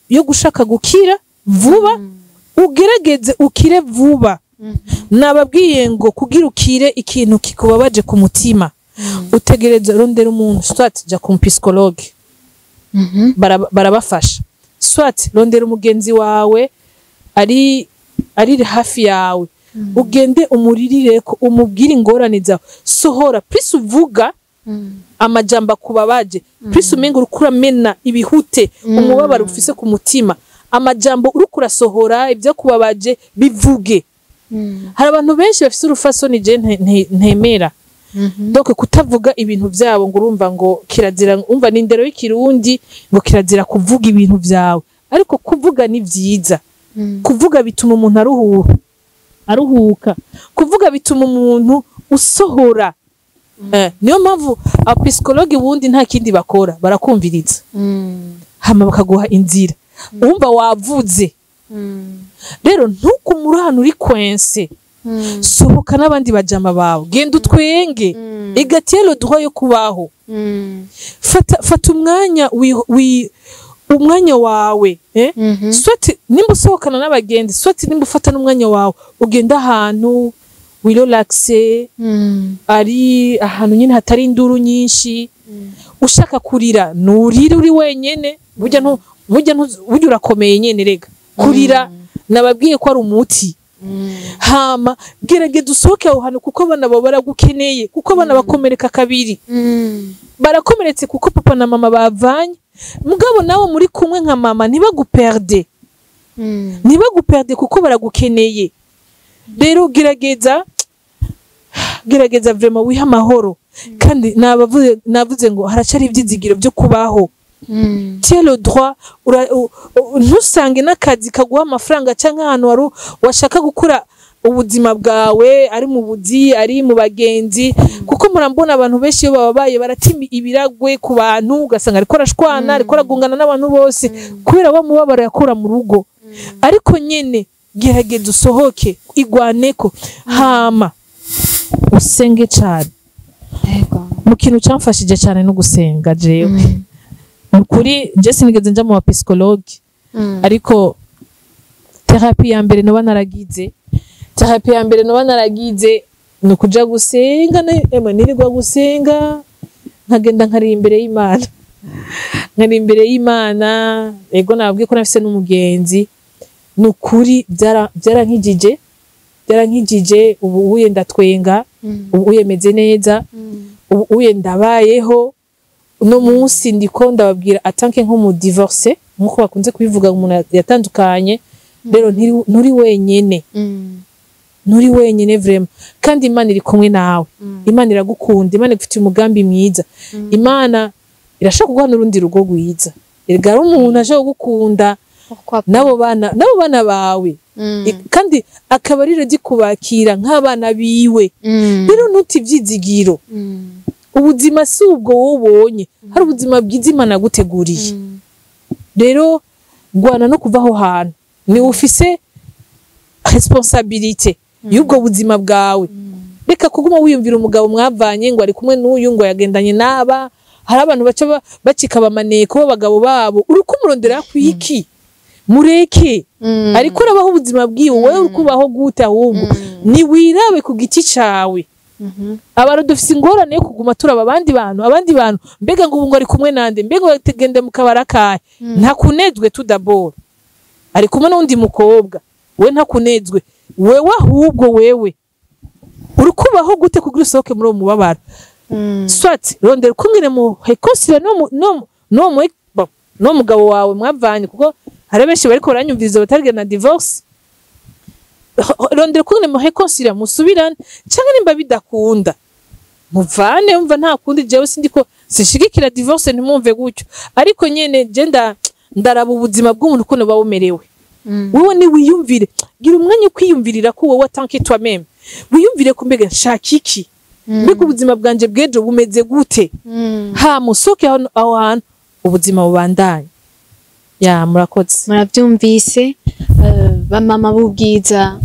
yo gushaka gukira vuba. Ugerageze ukire vuba. Nababwiye ngo kugira ukire ikintu kikubabaje ku mutima, utegereza rondera umuntu, soit ja ku psychologue, barabafasha, soit rondera umugenzi wawe ari hafi yawe, ugende umuririre ko, umubwire ingorane zawe. Sohora. Plus uvuga amajambo akubabaje, plus umenga uriko uramena ibihute umubabaro ufise ku mutima. Amajambo uriko urasohora, ibyo kubabaje bivuge. Hari abantu benshi bafise urufasoni je ntemera. Donc kutavuga ibintu vyabo, ngo urumva ngo kirazira, umva ni indero y'ikirundi ngo kirazira kuvuga ibintu vyawe. Ariko kuvuga ni vyiza. Kuvuga bituma umuntu aruhuka. Kuvuga bituma umuntu usohora. Niyo mpamvu abapsychologue ubundi nta kindi bakora, barakumviriza hama bakaguha inzira. Umva, wavuze. Rero ntukumure ahantu uri coincé. Sohoka n'abandi bajama bawe, genda utwenge. Igatiye le droit yo kubaho. Fata umwanya umwanya wawe, eh? Soit nimba usohokana n'abagenzi, soit nimba ufata n'umwanya wawe ugenda ahantu wirelaxe, ari ahantu nyine hatari induru nyinshi. Ushaka kurira, nurire uri wenyene. Burya urakomeye nyene. Rega kurira nababwiye ko ari umuti. Hama gerageza usohoke aho hantu, kuko abana bawe baragukeneye, kuko abana bakomereka kabiri. Barakomeretse kuko papa na mama bavanye, mugabo nawe muri kumwe nka mama, ntibaguperde, ntibaguperde, kuko baragukeneye. Rero gerageza vraiment wiha amahoro. Kandi navuze ngo haracari ivyizigiro byo kubaho. Tu as le droit. Ntusange n'akazi kaguha amafaranga canke ahantu wari washaka gukura ubuzima bwawe, ari mu buzi, ari mu bagenzi, kuko murambona abantu benshi iyo bababaye baratima ibiragwe ku bantu, ugasanga ariko arashwana, ariko aragungana n'abantu bose kubera wa mubabaro yakura mu rugo. Ariko nyene gerageza usohoke, igwaneko, hama usenge cane. Mu kintu camfashije cane no gusenga. Jewe nukuri je sinigeze nja mu ba psychologue, ariko thérapie ya mbere noba naragize ni ukuja gusenga. Emwe, nirirwa gusenga, nkagenda nkari imbere y'Imana, nkari imbere y'Imana. Ego, nababwiye ko nafise n'umugenzi. Ni ukuri byarankijije. Ubu uye ndatwenga, ubu uye meze neza, ubu uye ndabayeho. Uno munsi ndiko ndababwira atanke nk'umu divorcé, nk'uko bakunze kubivuga, umuntu yatandukanye. Rero nturi wenyene, nturi wenyene vraiment. Kandi Imana iri kumwe nawe. Imana iragukunda, Imana igufitiye umugambi mwiza. Imana irashobora kuguha n'urundi rugo rwiza. Erega ari umuntu ashobora kugukunda Pourquoi pas? n'abo bana bawe. Kandi akaba ari ready kubakira nk'abana biwe. Rero ntuti ivyizigiro. Ubuzima si ubwo wowe ubonye, hari ubuzima bwiza Imana yaguteguriye. Rero rwana no kuva aho hantu. Ni ufise responsabilité y'ubwo buzima bwawe. Reka kuguma wiyumvira umugabo mwavanye ngo ari kumwe n'uyu, ngo yagendanye n'aba. Hari abantu baca bacika abamaneko b'abagabo babo. Uriko umurondera kwiki? Mureke. Ariko urabaho ubuzima bwiwe, wowe uri kubaho gute? Ahubwo ni wirabe ku giti cawe. Abantu dufise ingorane yo kuguma turaba abandi bantu, abandi bantu, mbega ngo ubu ngo ari kumwe nande, mbega ngo tugende mu kabara kahe. Ntakunezwe tout d'abord ari kumwe n'undi mukobwa, we ntakunezwe wewe. Ahubwo wewe Uri kubaho gute kugira usohoke muri uwo mubabaro? Soit rondera ukungene mu réconcilier no bon, no mugabo wawe mwavanye, kuko hari benshi bariko baranyumviriza batarigera na divorce. Rondera ukungene mu réconcilier, musubirane, canke nimba bidakunda muvane. Umva, nta kundi, jewe sindiko sinshigikira divorce, ntimwumve gutyo, ariko nyene je ndaraba ubuzima bw'umuntu ukuntu buba bumerewe. Wewe ni wiyumvire, gira umwanya ukwiyumvirira ko wowe tant que toi-même wiyumvire ko mbega nshaka iki, mbega ubuzima bwanje bw'ejo bumeze gute? Ha musoke aho hantu, ubuzima bubandanye. Ya, murakoze. Murabyumvise, bamama b'ubwiza,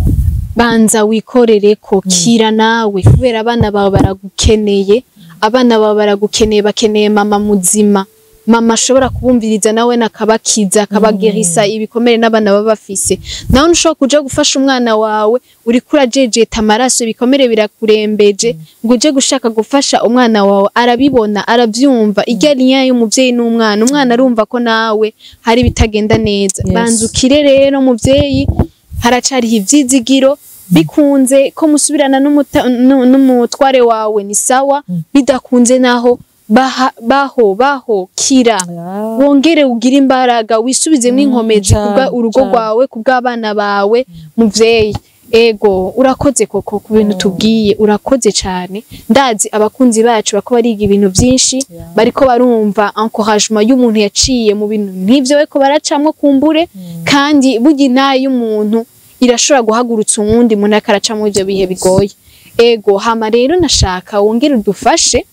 banza wikorere ko kira nawe, kubera abana bawe baragukeneye. Abana bawe baragukeneye, bakeneye mama muzima, mama ashobora kubumviriza nawe nakabakiza, akabagerisa ibikomere n'abana baba bafise. Nawe ntushobora kuja gufasha umwana wawe uriko urajejeta amaraso, ibikomere birakurembeje, ngo uje gushaka gufasha umwana wawe. Arabibona, aravyumva, irya lien y'umuvyeyi n'umwana. Umwana arumva ko nawe hari ibitagenda neza. Banza ukire rero muvyeyi, haracariho ivyizigiro. Bikunze ko musubirana n'umutware wawe ni sawa, bidakunze naho baho baho, kira, wongere ugire imbaraga, wisubizemo inkomezi kubwa urugo rwawe, kubw'abana bawe, muvyeyi. Ego, urakoze koko ku bintu tubwiye, urakoze cyane. Ndazi abakunzi bacu bako bariga ibintu byinshi, bariko barumva encouragement y'umuntu yaciye mu bintu nk'ivyo bariko baracamwo kumbure. Kandi burya intaye y'umuntu irashobora guhagurutsa uwundi muntu ariko araca muri ivyo bihe bigoye. Ego, hama rero nashaka wongere udufashe,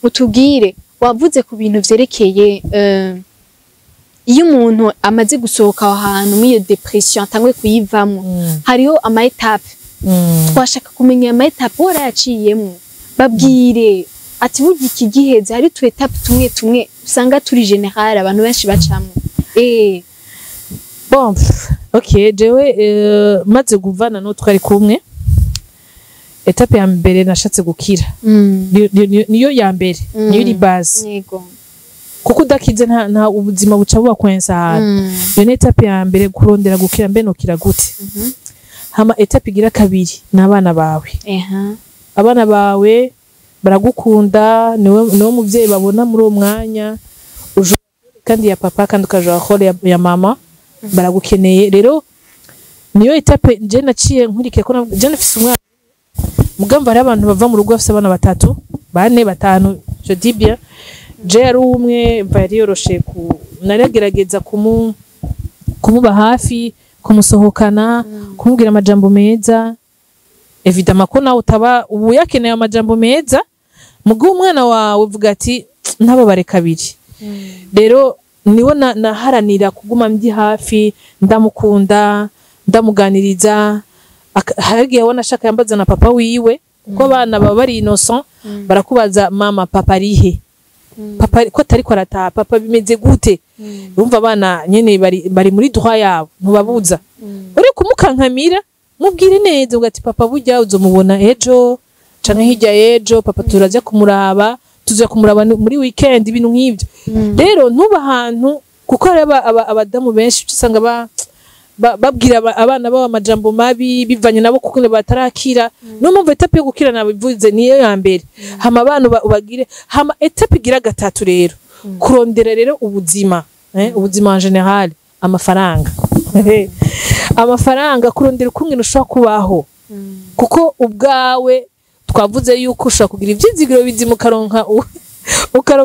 utubwire, wavuze ku bintu vyerekeye iyo umuntu amaze gusohoka aho hantu muri iyo dépression, atanguye kuyivamwo, hariho ama étapes. Twashaka kumenya ama étapes warayaciyemwo. Babwire ati burya iki giheze hari tu étapes tumwe tumwe usanga turi général, abantu benshi bacamwo. Bon, pff, ok, jewe maze kuvana n'uwo twari kumwe, étape ya mbere nashatse gukira. Niyo ya mbere, niyo iri base, kuko udakize nta ubuzima buca buba kwensa ahantu. Iyo ni étape ya mbere, kurondera gukira. Mbe nokira gute? Hama étape igira kabiri ni abana bawe. Abana bawe baragukunda, niwe muvyeyi babona muri uwo mwanya ujo kandi ya papa, kandi ukaja rôle ya mama, baragukeneye. Rero niyo étape je naciye nkurikiye ko je nafise umwana mugamba. Hariho abantu bava mu rugo bafise abana batatu, bane, batanu, je dis bien. Je yari umwe, mva yari yoroshe ku naragerageza kumuba hafi, kumusohokana, kumubwira amajambo meza. Évidemment ko nawe utaba ubu yakeneye amajambo meza, mugihe umwana wawe uvuga ati ntababare kabiri. Rero niwo naharanira kuguma ndi hafi, ndamukunda, ndamuganiriza. Hari igihe abona ashaka yambaza na papa wiwe, kuko abana baba bari innocent, barakubaza: "Mama, papa arihe? Papa ko atariko arataha? Papa bimeze gute?" Urumva abana nyene bari muri droit yabo, ntubabuza. Uri kumukankamira, mubwire neza, uga ati: "Papa burya uzomubona ejo canke hirya y'ejo, papa turaja kumuraba, tuza kumuraba muri weekend," ibintu nk'ivyo. Rero ntuba ahantu, kuko hari abadamu benshi usanga babwira abana babo amajambo mabi bivanye nabo kuko batarakira. Niyo mpamvu étape yo gukira nabivuze niyo ya mbere. Hama abana ubagire. Hama étape igira gatatu rero, kurondera rero ubuzima, ubuzima en général, amafaranga, amafaranga, kurondera ukungene ushobora kubaho, kuko ubwawe twavuze yuko ushobora kugira ivyizigiro bizima, ukaronka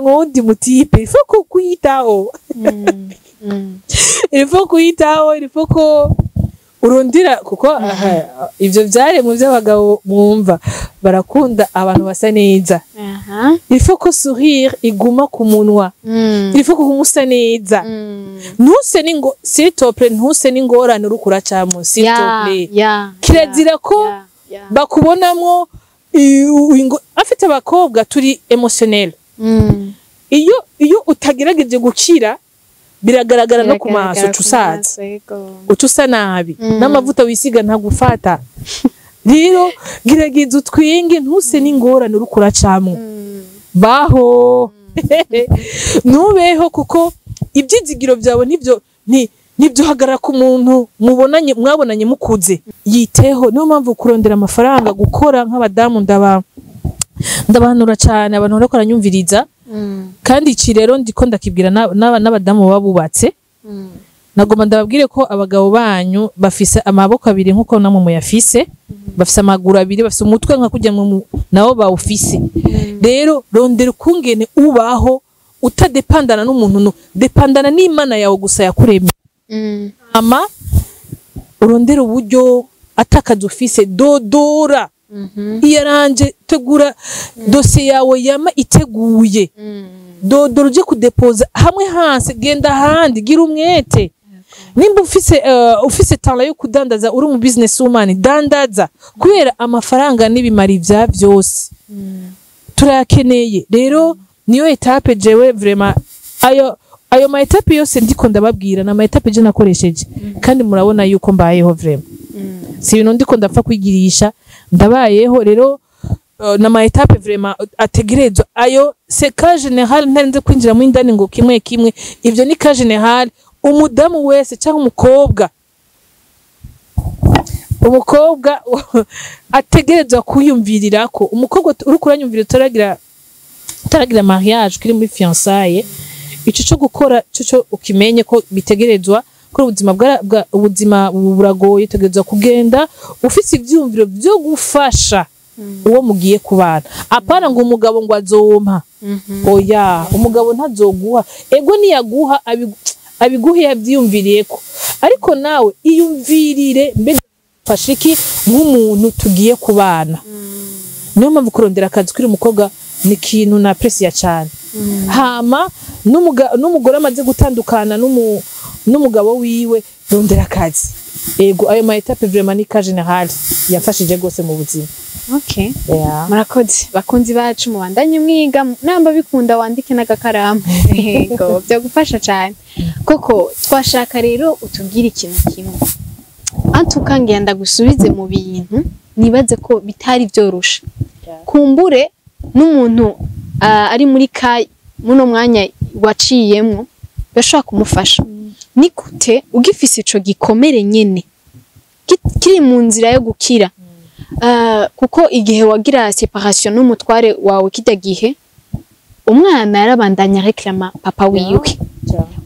uwundi mu type. Il faut ko kuyitaho, il faut kuyitaho, il faut ko urondera, kuko aha, ivyo vyaremwe vy'abagabo mwumva barakunda abantu basa neza. Il faut ko sourire iguma ku munwa, il faut ko usa neza. Ntuse n'ingo, s'il te plaît, ntuse n'ingorane uriko uracamwo, s'il te plaît. Kirazira ko bakubonamwo afite abakobwa turi émotionnel. Iyo utagerageje gukira biragaragara no ku maso, uca usaza, uca usa nabi, n'amavuta wisiga ntagufata. Rero gerageza utwenge, ntuse n'ingorane uriko uracamwo. Baho, ntubeho, kuko ibyizigiro byawe nibyo ni Nibyo, hagarara ku muntu mubonanye, mwabonanye mukuze, yiteho. Niyo mpamvu kurondera amafaranga, gukora nk'abadamu, ndabahanura cyane abantu bariko baranyumviriza. Kandi iki rero ndiko ndakibwira n'abadamu baba bubatse. Nagomba ndababwire ko abagabo banyu bafise amaboko abiri nkuko namwe muyafise, bafise amaguru abiri, bafise umutwe nka kurya nabo bawufise. Rero rondera ukungene ubaho utadepandana n'umuntu, depandana n'Imana yawe gusa yakuremye. Ama urondera uburyo, atakaza ufise, dodora, iyaranje, tegura dosiye yawe yama iteguye, dodora uje kudepoza hamwe hanse, genda ahandi, gira umwete. Nimba ufise talent yo kudandaza, uri mu business woman, dandaza, kubera amafaranga n'ibimari vya vyose turayakeneye. Rero niyo étape jewe vraiment, ayo ma étapes yose ndiko ndababwira na ma étapes je nakoresheje, kandi murabona yuko mbayeho vraiment. Si ibintu ndiko ndapfa kwigirisha, ndabayeho. Rero na ma étapes vraiment ategerezwa ayo, c'est cas général, ntarinze kwinjira mu indani ngo kimwe kimwe. Ivyo ni cas général. Umudamu wese cyangwa umukobwa ategerezwa kwiyumvirirako. Umukobwa uri kuranyumvira utaragira mariage, kiri muri fiançailles, ico cyo gukora cyo ukimenye ko bitegerezwa ko ubuzima ubuzima buragoye, utegerezwa kugenda ufise ivyumviro byo gufasha uwo mugiye kubana, apana ngo umugabo ngo azompa. Oya, umugabo ntazoguha. Ego, niyaguha abiguhe yavyiyumviriyeko, ariko nawe iyumvirire: mbega fasha iki nk'umuntu tugiye kubana? Niyo mpamvu kurondera akazi kuri umukobwa ni ikintu na presiya cyane. Hama n'umugore amaze gutandukana n'umugabo wiwe, rondera akazi. Ego, ayo ma étapes vraiment ni cas général yafashije gose mu buzima. Okay. Yeah. Murakoze, bakunzi bacu. Mubandanye mwiga, namba bikunda wandike n'agakaramu. Yego, byagufasha cyane koko. Twashaka rero utubwire ikintu kimwe antuka, ngenda gusubize mu bintu nibaze ko bitari byoroshe. Kumbure n'umuntu ari muri ka muno mwanya waciyemwo bashobora kumufasha. Ni gute ugifise ico gikomere nyene kiri mu nzira yo gukira? Kuko igihe wagira séparation n'umutware wawe, kijya gihe umwana yarabandanya reklama papa wiwe.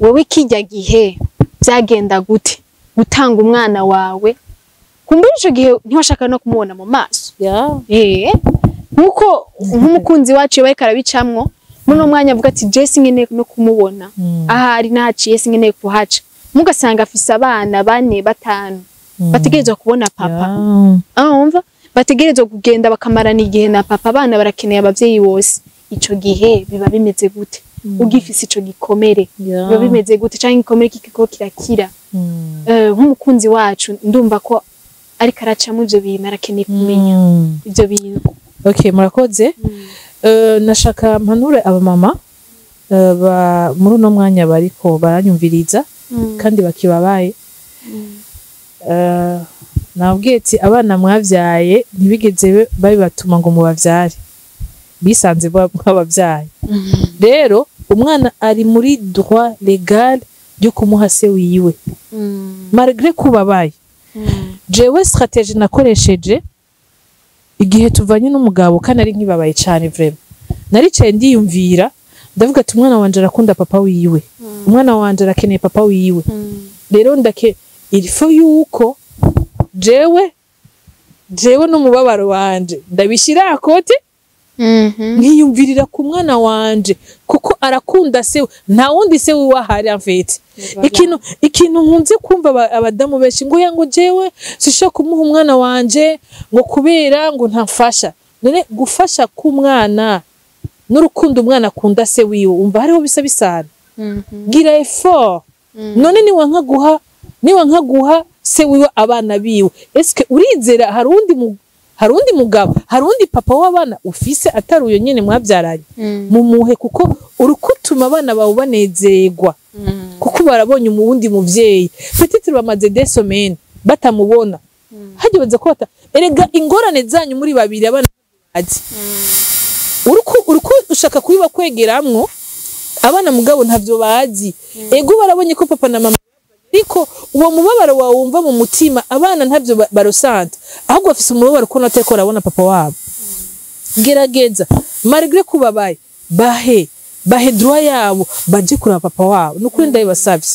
Wewe kijya gihe byagenda gute gutanga umwana wawe? Kumbura ico gihe ntiwashaka no kumubona mu maso. Nkuko nk'umukunzi wacu bariko arabicamwo muno mwanya avuga ati: "Je sinkeneye no kumubona, ahari nahaciye sinkeneye kuhaca." Mugasanga afise abana bane, batanu bategerezwa kubona papa. Umva, bategerezwa kugenda bakamarana igihe na papa. Abana barakeneye abavyeyi bose. Ico gihe biba bimeze gute ugifise ico gikomere? Biba bimeze gute, canke igikomere kikiko kirakira? Nk'umukunzi wacu ndumva ko ariko aracamo ivyo bintu, arakeneye kumenya ivyo bintu. Okay, murakoze. Nashaka mpanure abamama muri uno mwanya bariko baranyumviriza kandi bakibabaye. Nabwiye ati abana mwavyaye ntibigeze babibatuma ngo mubavyare, bisanze mwabavyaye. Rero umwana ari muri droit légal ryo kumuha se wiwe malgré kubabaye. Jewe stratégie nakoresheje igihe tuvanye n'umugabo kandi ari nkibabaye cyane vraiment, naricaye ndiyumvira, ndavuga ati: "Umwana wanje arakunda papa wiwe, umwana wanje arakeneye papa wiwe." Rero ndake il faut yuko jewe n'umubabaro wanje ndabishyira à côté, nkiyumvirira ku mwana wanje, kuko arakunda se, nta wundi se wiwe ahari. En fait, ikintu nkunze kumva abadamu benshi ngo ya ngo jewe sishobora kumuha umwana wanje ngo kubera ngo ntafasha. None gufasha k'umwana n'urukundo umwana akunda se wiwe, umva hariho bisa bisana. Gira effort. None niwanka guha se wiwe abana biwe, eske urizera hari undi mugabo, hari undi papa w'abana ufise atari uyo nyene mwabyaranye? Mumuhe, kuko urukutuma abana bawe banezerwa, kuko barabonye umuwundi muvyeyi. Peut-être bamaze des semaines batamubona. Hajya baza ko erega ingorane zanyu muri babiri abana bazi. Uruku ushaka kubibakwegeramwo abana, mugabo ntavyo bazi. Ego, barabonye ko papa na mama, Ariko uwo mubabaro wawe wumva mu mutima, abana ntabyo barosanta, ahubwo bafise umubabaro ko nateko barabona papa wabo. Gerageza, malgré kubabaye, bahe droit yabo, baje kuraba papa wabo. Nukuri ndabibasavye,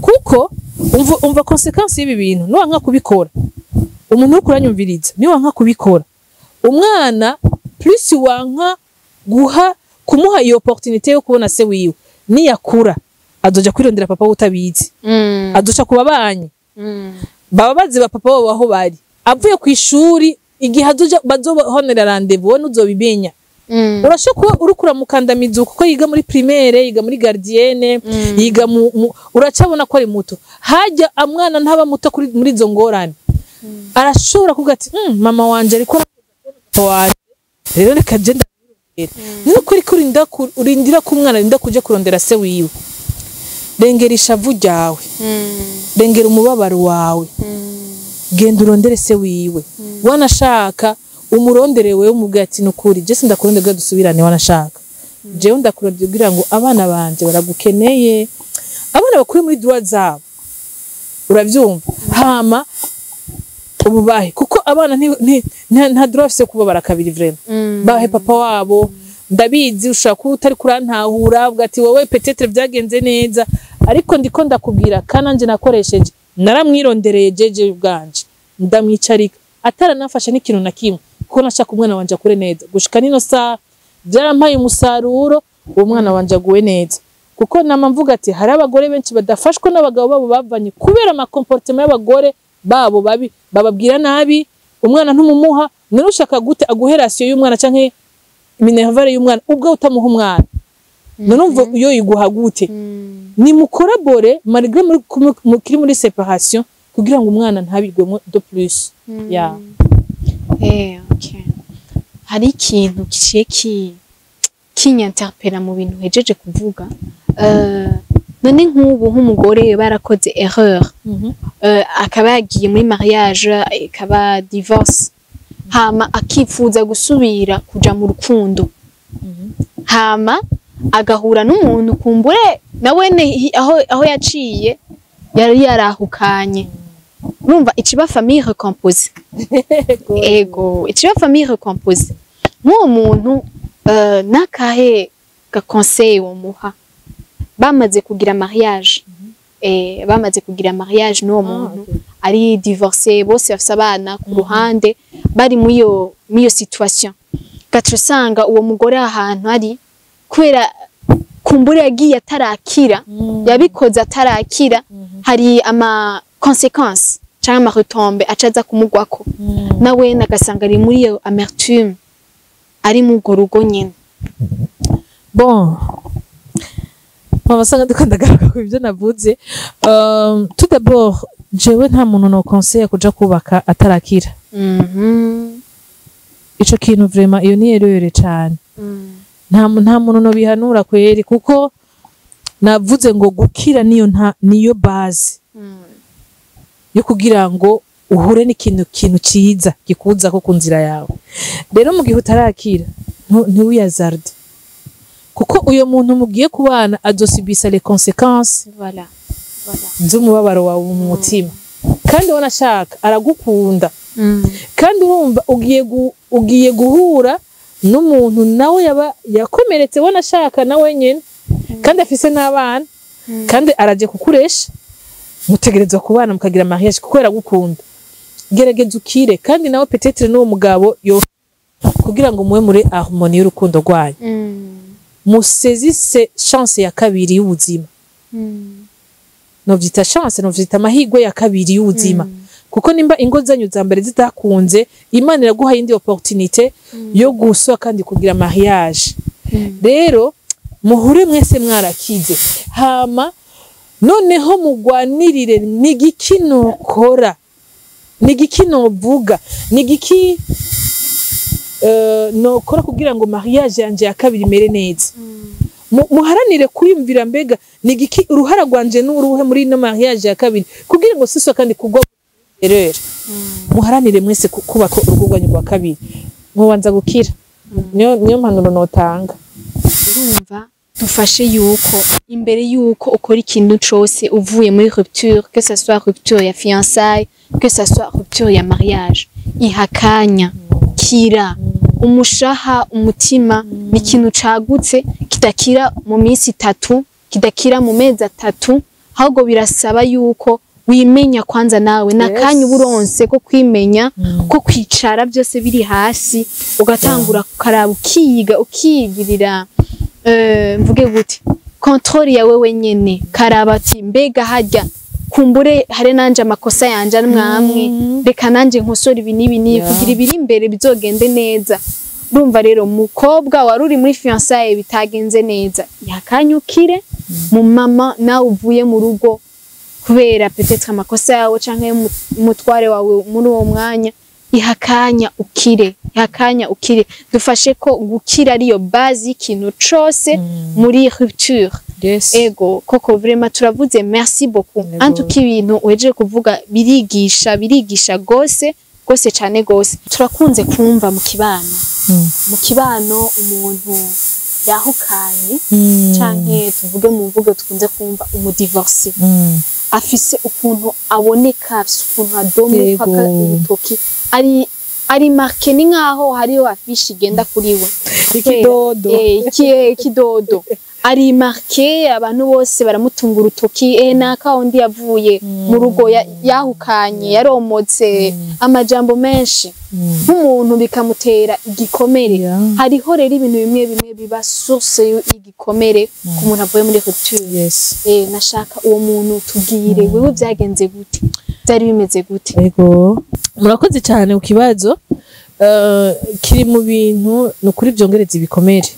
kuko umva conséquence y'ibi bintu. Niwanka kubikora, umuntu uri kuranyumviriza, niwanka kubikora, umwana plus wanka guha kumuha iyo opportunité yo kubona se wiwe, niyakura azoja kwirondera papa we utabizi. Azoca ku babanyi, baba bazi ba papa wabo aho bari. Avuye ku ishuri, igihe azoja bazohonera rendez-vous, wowe ntuzobimenya. Urashobora kuba uriko uramukandamiza kuko yiga muri primaire, yiga muri gardienne, yiga mu uracabona ko ari muto. Hajya amwana ntaba muto kuri muri izo ngorane. Arashobora kuvuga ati: "Mama wanje ariko arakoza papa wanje, rero reka je ndamwirondera." Nuko uriko urindira ko umwana arinda kuja kurondera se wiwe, rengera ishavu ryawe, rengera umubabaro wawe, genda urondere se wiwe. Wanashaka umurondere wewe, umubwira ati: "Nukuri je sindakurondera kugira dusubirane, wanashaka jewe ndakurondera kugira ngo abana banje baragukeneye, abana bakuri muri droit zabo." Uravyumva? Hama ububahe, kuko abana nta droit bafise kubabara kabiri vraiment. Bahe papa wabo. Ndabizi ushobora kuba utari kurantahura, uvuga ati: "Wowe peut-être vyagenze neza." Ariko ndiko ndakubwira kananje nakoresheje, naramwirondereye jeje ubwanje, ndamwicarika ataranafasha n'ikintu na kimwe, kuko nashaka umwana wanje akure neza. Gushika nino saha byarampaye umusaruro, uwo mwana wanje aguwe neza, kuko nama mvuga ati hari abagore benshi badafashwa n'abagabo babo bavanye kubera ama comportement y'abagore babo babi, bababwira nabi, umwana ntumumuha. None ushaka gute aguhe ration y'umwana canke minerval y'umwana ubwo utamuha umwana? None umva iyo yiguha gute? Ni mu collabore malgré muri mukiri muri séparation, kugira ngo umwana ntabigwemo de plus ya. Okay. Hari ikintu giciye ki kinyinterpella mu bintu hejeje kuvuga. None nk'ubu nk'umugore barakoze erreur, akaba yagiye muri mariage, ikaba divorce, hama akifuza gusubira kuja mu rukundo, hama agahura n'umuntu kumbure nawene aho yaciye yari yarahukanye, urumva ikiba famille recomposée. Ego, ikiba famille recomposée, nk'uwo muntu nakahe ga conseil womuha bamaze kugira mariage, bamaze kugira mariage n'uwo muntu ari divorcé, bose bafise abana ku ruhande, bari muri iyo situation, gaca usanga uwo mugore ahantu ari kubera kumbura yagiye atarakira, yabikoze atarakira, hari ama conséquences canke ama retombées aca aza kumugwako, nawe agasanga ari muri iyo amertume, ari muri urwo rugo nyene? Bon, mama, sanga ndiko ndagaruka ku byo navuze. Tout d'abord, jewe nta muntu no conseille kuja kubaka atarakira. Ico kintu vraiment, iyo ni erreur cane. Nta muntu no bihanura kweri, kuko navuze ngo gukira niyo nta niyo base yo kugira ngo uhure n'ikintu kintu ciza gikuzako ku nzira yawe. Rero mu gihe utarakira, ntiwiyazarde, kuko uyo muntu mugiye kubana azosubisa les conséquences Voilà. Voilà. z'umubabaro wawe mu mutima. Kandi wanashaka aragukunda, kandi urumva ugiye guhura n'umuntu nawe yaba yakomeretse, wanashaka nawe nyene, kandi afise n'abana, kandi araje kukuresha, mutegerezwa kubana mukagira mariage kuko aragukunda. Gerageza ukire, kandi nawe peut-être n'uwo mugabo yo kugira ngo mube muri harmonie y'urukundo rwanyu, musezise chance ya kabiri y'ubuzima. Novyita chance, novyita amahirwe ya kabiri y'ubuzima, kuko nimba ingo zanyu za mbere zitakunze, Imana iraguha indi opportunité yo guswa kandi kugira mariage. Rero muhure mwese mwarakize, hama noneho mugwanirire: nigiki nokora, nigiki novuga, nigiki nokora kugira ngo mariage yanje ya kabiri imere neza? Muharanire kwiyumvira: mbega nigiki, uruhara rwanje n'uruhe muri ino mariage ya kabiri, kugira ngo siso kandi kugwa erreur? Muharanire mwese kubaka urugo rwanyu rwa kabiri, mubanza gukira. Niyo mpanuro notanga. Urumva Dufashe yuko imbere yuko ukora ikintu cose uvuye muri rupture, que ça soit rupture ya fiançailles, que ça soit rupture ya mariage, ihakanya kira umushaha. Umutima ni ikintu cagutse kidakira mu minsi 3, kidakira mu mezi 3, ahubwo birasaba yuko wimenya kwanza nawe nakanya uburonse ko kwimenya, ko kwicara byose biri hasi, ugatangura ukaraba, ukiga, ukigirira, mvuge gute, contrôle yawe wenyene, karaba ati mbega harya kumbure hari nanje amakosa yanje amwamwe, reka nanje nkosora ibi n'ibi n'ibi kugira ibiri imbere bizogende neza. Urumva rero, mukobwa wari uri muri fiançailles bitagenze neza, yakanyukire mu mama nawe uvuye mu rugo kubera peut-être amakosa yawe canke y'umutware wawe muri uwo mwanya, ihakanya ukire, ihakanya ukire. Dufashe ko gukira ariyo base y'ikintu cose muri rupture. Ego koko, vraiment turavuze, merci beaucoup. Ego. En tout cas, ibintu uhejeje kuvuga birigisha, birigisha gose gose cane gose. Turakunze kumva mu kibano, mu kibano umuntu yahukanye, canke tuvuge mu mvugo tukunze kumva, umudivorcé afise ukuntu aboneka, afise ukuntu adomekwa urutoki, ari marqué, ni nkaho hariho affiche igenda kuri we. Ikidodo. Ikidodo, ari marqué, abantu bose baramutunga urutoki, naka undi yavuye mu rugo, yahukanye, yaromotse, amajambo menshi nk'umuntu bikamutera igikomere. Hariho rero ibintu bimwe bimwe biba source y'igikomere ku muntu avuye muri rupture. Nashaka uwo muntu tubwire, wewe byagenze gute, byari bimeze gute? Ego, murakoze cyane ku kibazo. Kiri mu bintu ni ukuri byongereza ibikomere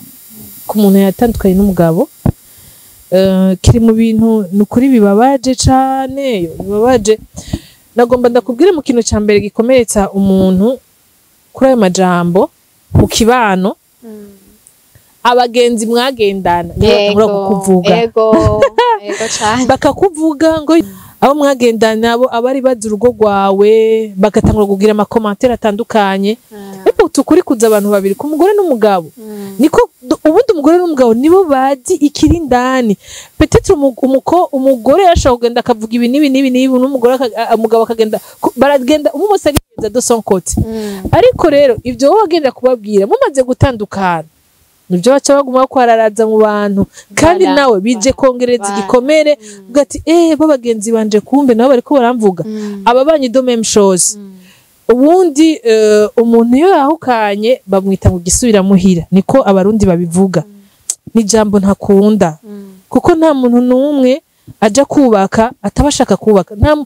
ku muntu yatandukanye n'umugabo. Kiri mu bintu ni ukuri bibabaje cane, bibabaje. Nagomba ndakubwire mu kintu ca mbere gikomeretsa umuntu kuri ayo majambo mu kibano, abagenzi mwagendana nibo batangura kukuvuga. Ego cane. Bakakuvuga ngo abo mwagendana, abo abari bazi urugo rwawe, bagatangura kugira amacommentaires atandukanye. Ariko tukuri kuza abantu babiri, ku mugore n'umugabo, niko ubundi umugore n'umugabo nibo bazi ikiri indani. Peut-être umugore yashobora kugenda akavuga ibi n'ibi n'ibi n'ibi, n'umugore umugabo akagenda, baragenda umwe wese arigenza de son côté. Ariko rero ibyo wowe wagenda kubabwira mumaze gutandukana, nibyo baca baguma kwararaza mu bantu, kandi nawe bije kongereza igikomere, uvuga ati bo bagenzi banje kumbe nabo bariko baramvuga, ababanyi de même chose. Ubundi umuntu iyo yahukanye bamwita ngo gisubiramuhira, niko Abarundi babivuga. Ni ijambo ntakunda, kuko nta muntu n'umwe aja kubaka ataba ashaka kubaka. Nta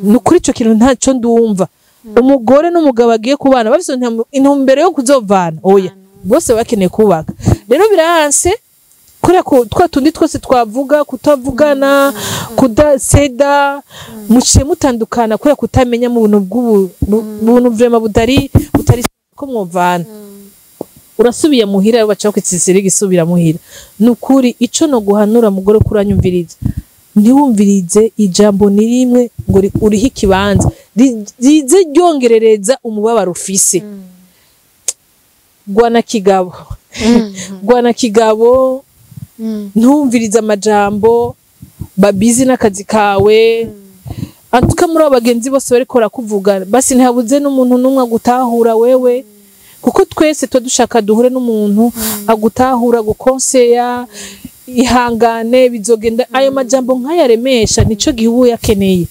ni ukuri ico kintu ntacyo ndumva, umugore n'umugabo bagiye kubana bafise intumbero yo kuzovana, oya, bose baba bakeneye kubaka. Rero biranse kubera ko twa tundi twose twavuga, kutavugana, kudaseda, muciye mutandukana kubera kutamenya mu buntu bw'ubu buntu vraiment butari ko mwovana. Urasubiye muhira, baca kwitsisira igisubira muhira. Ni ukuri ico no guhanura mugore kuranyumviriza, ntiwumvirize ijambo ni rimwe ngo urihe ikibanza rize ryongerereza umubabaro ufise. Gwana kigabo, gwana kigabo, ntumvirize amajambo, babizi n'akazi kawe. Antuka muri abo bagenzi bose bariko barakuvuga, basi ntihabuze n'umuntu n'umwe agutahura wewe, kuko twese tuba dushaka duhure n'umuntu agutahura, gukonseya, ihangane bizogenda. Ayo majambo nk'ayaremesha nico gihe uba uyakeneye.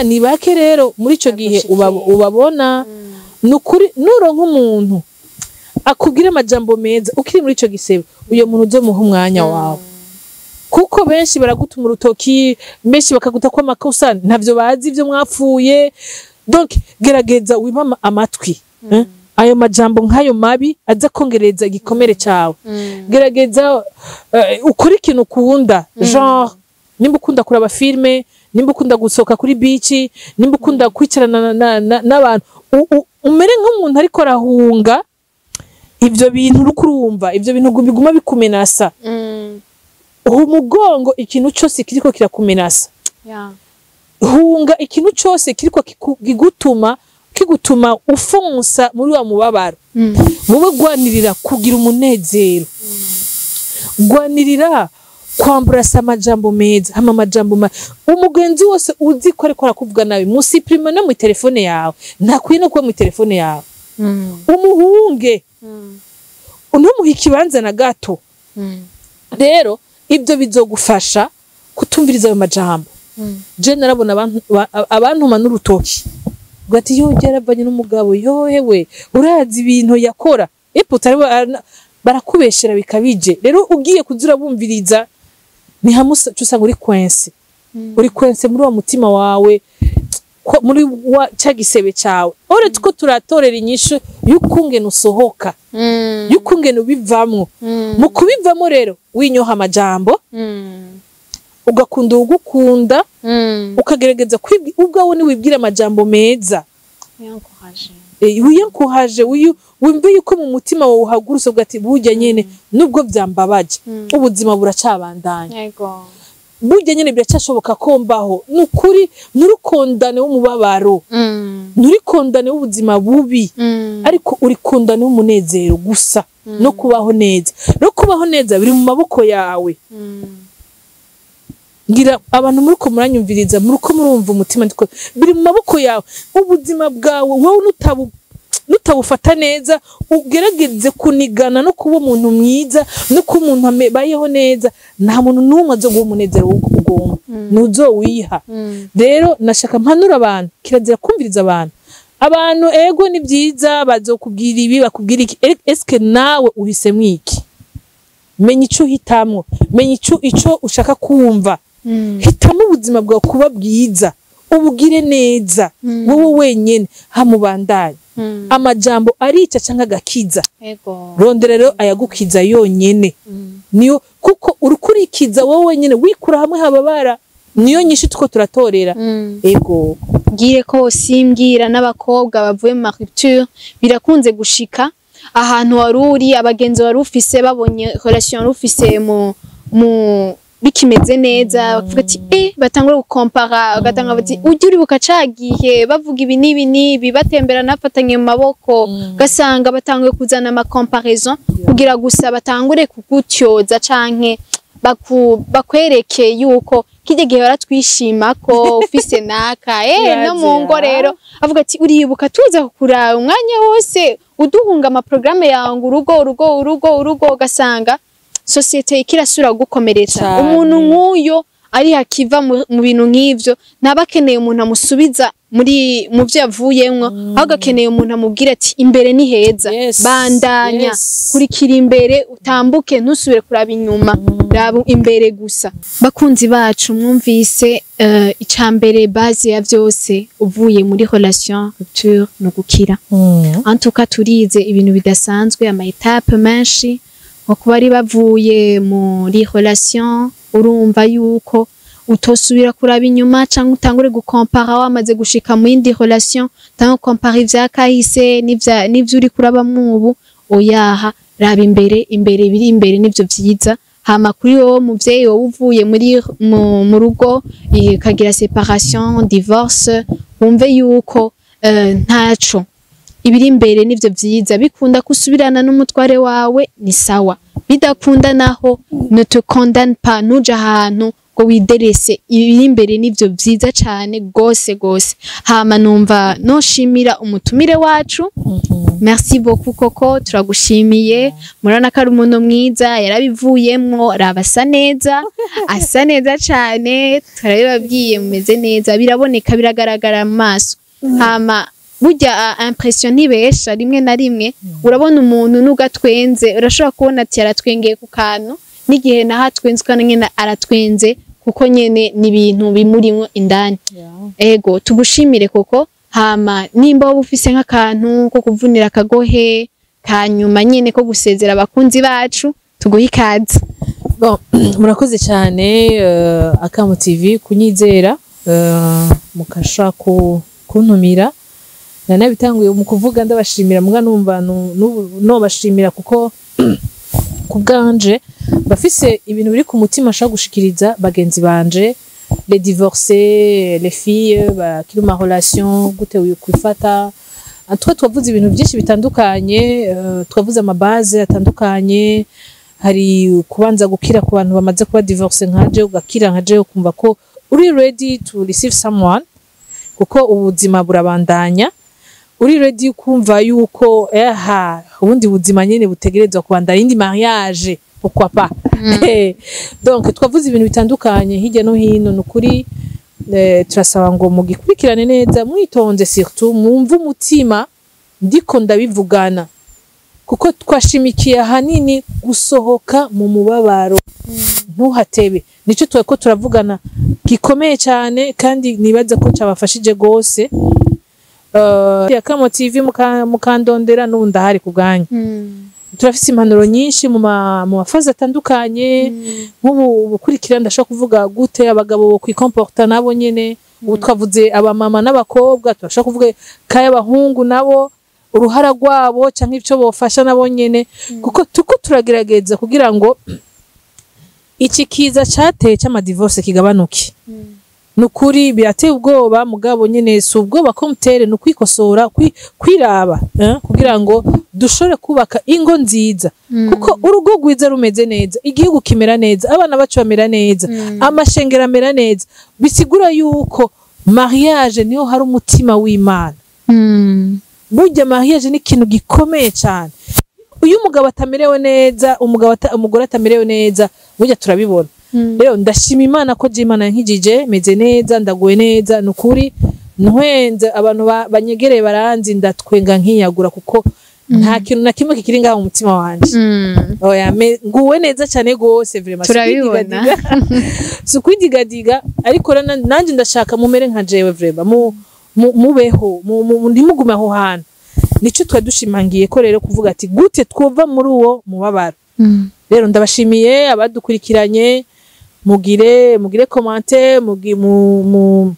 Ni bake rero muri ico gihe ubabona. Ni ukuri nuronka umuntu akubwira amajambo meza ukiri muri ico gisebe, uyo muntu uzomuha umwanya wawe, kuko benshi baragutuma urutoki, benshi bakaguta ko amakosa ntavyo bazi ivyo mwapfuye. Donc gerageza wima amatwi, eh? Ayo majambo nk'ayo mabi aza kongereza igikomere cawe. Gerageza ukore ikintu ukunda, genre nimba ukunda kuraba film, nimba ukunda gusohoka kuri beach, nimba ukunda kwicarana n'abantu, umere nk'umuntu ariko arahunga ivyo bintu uriko urumva, ivyo bintu biguma bikumenasa. Uha umugongo ikintu cose kiriko kirakumenasa. Hunga ikintu cose kiriko kigutuma ufonsa muri wa mubabaro. Wowe gwanirira kugira umunezero. Gwanirira kwamburasa amajambo meza. Hama amajambo umugenzi wose uzi ko ariko arakuvuga nabi, musupprime no mu telefone yawe. Ntakwiye no kuba mu telefone yawe. Umuhunge, untumuhe ikibanza na gato. Rero ibyo bizogufasha kutumviriza ayo majambo. Je narabona abantu abantuma n'urutoki ngo ati: "Yo, yaravanye n'umugabo, yo hewe, urazi ibintu yakora." Epo utari barakubeshera bikabije. Rero ugiye kuzura bumviriza, ni hamwe usanga uri coincé, uri coincé muri uwo mutima wawe, muri wa ca gisebe cawe. Uretse ko turatorera inyishu y'ukungene usohoka, y'ukungene ubivamwo. Mu kubivamo rero, winyoha amajambo, ugakunda uwugukunda, ukagerageza ubwawe niwibwira amajambo meza, wiyankuhaje, wumve yuko mu mutima wawe uhagurutse uvuga ati: "Burya nyene nubwo vyambabaje, ubuzima buracabandanya. Burya nyene biracyashoboka ko mbaho." Ni ukuri, nturukondane w'umubabaro, nturikondane w'ubuzima bubi, ariko urikondane w'umunezero gusa no kubaho neza. No kubaho neza biri mu maboko yawe. Ngira abantu muri ko muranyumviriza, muri ko murumva umutima ndiko, biri mu maboko yawe ubuzima bwawe. Wowe nutabufata neza, ugerageze kunigana no kuba umuntu mwiza no kuba umuntu abayeho neza, nta muntu n'umwe azoguha umunezero ugomba, ntuzowiha. Rero nashaka mpanura abantu: kirazira kumviriza abantu. Abantu, ego, ni byiza, bazokubwira ibi, bakubwira iki. Eske nawe uhisemwo iki? Menya ico uhitamwo, menya ico ushaka kumva. Hitamo ubuzima bwawe kuba bwiza, ubugire neza wowe wenyene, hamubandanye. Amajambo arica canke agakiza. Rondera rero ayagukiza yonyene, niyo, kuko urukurikiza wowe wenyene, wikura hamwe hababara. Niyo nyinshi tuko turatorera. Ego. Ngire ko simbwira n'abakobwa bavuye mu ma rupture, birakunze gushika ahantu wari uri, abagenzi wari ufise babonye relation wari ufise mu bikimeze neza, bakavuga ati batangura gukompara, bagatanga bati: "Ujya uribuka ca gihe bavuga ibi n'ibi n'ibi, batemberana bafatanye mu maboko?" Ugasanga batanguye kuzana ama comparaison kugira gusa batangure kugutyoza canke bakwereke yuko kirya gihe baratwishima ko ufise naka no mu ngo. Rero avuga ati: "Uribuka tuza kukuraba umwanya wose uduhunga ama programme yawe ngo urugo, urugo, urugo, urugo." Ugasanga société ikirasubira gukomeretsa. Umuntu nk'uyo ari hakiva mu bintu nk'ivyo, ntaba akeneye umuntu amusubiza muri mu vyo yavuyemwo, ahubwo akeneye umuntu amubwira ati: "Imbere ni heza, bandanya, kurikira imbere, utambuke, ntusubire kuraba inyuma, raba imbere gusa." Bakunzi bacu, mwumvise icambere, base ya vyose uvuye muri relation rupture no gukira. En tout cas, turize ibintu bidasanzwe, ama étape menshi nko kuba ari bavuye muri relation, urumva yuko utosubira kuraba inyuma canke utangure gukompara wamaze gushika mu yindi relation, utangure gukompara ivya kahise n'ivyo uri kurabamwo ubu. Oyaha, raba imbere, imbere, biri imbere nivyo vyiza. Hama kuri wowe muvyeyi, wowe uvuye muri mu rugo ukagira séparation, divorce, wumve yuko ntaco, ibiri imbere nivyo vyiza. Bikunda kusubirana n'umutware wawe ni sawa, bidakunda naho ne te condamne pas, nuja ahantu ngo widerese. Ibiri imbere nivyo vyiza cane gose gose. Hama numva noshimira umutumire wacu. Merci beaucoup Koko, turagushimiye. Murabona ko ari umuntu mwiza, yarabivuyemwo, raba asa neza, asa neza cane. Turabibabwiye, mumeze neza, biraboneka, biragaragara mu maso. Hama burya impression ntibesha. Rimwe na rimwe urabona umuntu nubwo atwenze, urashobora kubona ati aratwengeye ku kantu, n'igihe naho atwenze ukabona nyene aratwenze kuko nyene ni ibintu bimurimwo indani. Ego, tugushimire Koko. Hama nimba wowe ufise nk'akantu ko kuvunira akagohe kanyuma nyene ko gusezera abakunzi bacu, tuguhe ikaze. Bon, murakoze cyane Akamo TV kunyizera, mukasha kuntumira. Nanabitanguye mu kuvuga ndabashimira, muga numva n'ubu nobashimira, kuko ku bwanje bafise ibintu biri ku mutima ashaka gushikiriza bagenzi banje, les divorcés, les filles bakiri mu ma relation, gute kwifata. En tout cas, twavuze ibintu byinshi bitandukanye, twavuze ama base atandukanye. Hari kubanza gukira ku bantu bamaze kuba divorce nkaje, ugakira nkaje, ukumva ko uri ready to receive someone, kuko ubuzima burabandanya. Uri ready kumva yuko eha ubundi buzima nyene butegerezwa kubandanya, indi mariage, pourquoi pas. Donc twavuze ibintu bitandukanye hirya no hino. Nukuri turasaba ngo mugikurikirane neza mwitonze, surtout mwumve umutima ndiko ndabivugana, kuko twashimikiye ahanini gusohoka mu mubabaro, ntuhatebe. Nico twako turavugana gikomeye cyane, kandi nibaza ko cabafashije gose. Akamo TV mukandondera, n'ubu ndahari ku bwanyu. Turafise impanuro nyinshi mu ma phases atandukanye. Nk'ubu bukurikira ndashobora kuvuga gute abagabo bo kwikomporta nabo nyene. Ubu twavuze abamama n'abakobwa, turashobora kuvuga kaya abahungu nabo, uruhara rwabo canke ico bofasha nabo nyene, kuko tuko turagerageza kugira ngo iki kiza cateye c'ama divorce kigabanuke. Nukuri birateye ubwoba, mugabo nyene si ubwoba ko mutere, ni ukwikosora, kwiraba, kugira ngo dushobore kubaka ingo nziza, kuko urugo rwiza rumeze neza, igihugu kimera neza, abana bacu bamera neza, amashengero amera neza. Bisigura yuko mariage niho hari umutima w'Imana. Burya mariage ni ikintu gikomeye cyane. Iyo umugabo atamerewe neza, umugore atamerewe neza, burya turabibona. Rero ndashima Imana ko je Imana yankijije, meze neza, ndaguwe neza. Nukuri ntwenze, abantu banyegereye baranzi, ndatwenga nkiyagura, kuko nta kintu na kimwe kikiri ngaho mu mutima wanje. Oya, nguwe neza cyane gose vraiment. Turabibona. Si ukwidigadiga, ariko rero nanje ndashaka mumere nka jewe vraiment, mubeho, ntimugume aho hantu. Nico twari dushimangiye ko rero kuvuga ati gute twova muri uwo mubabaro. Rero ndabashimiye abadukurikiranye. Mugire commentaire, mu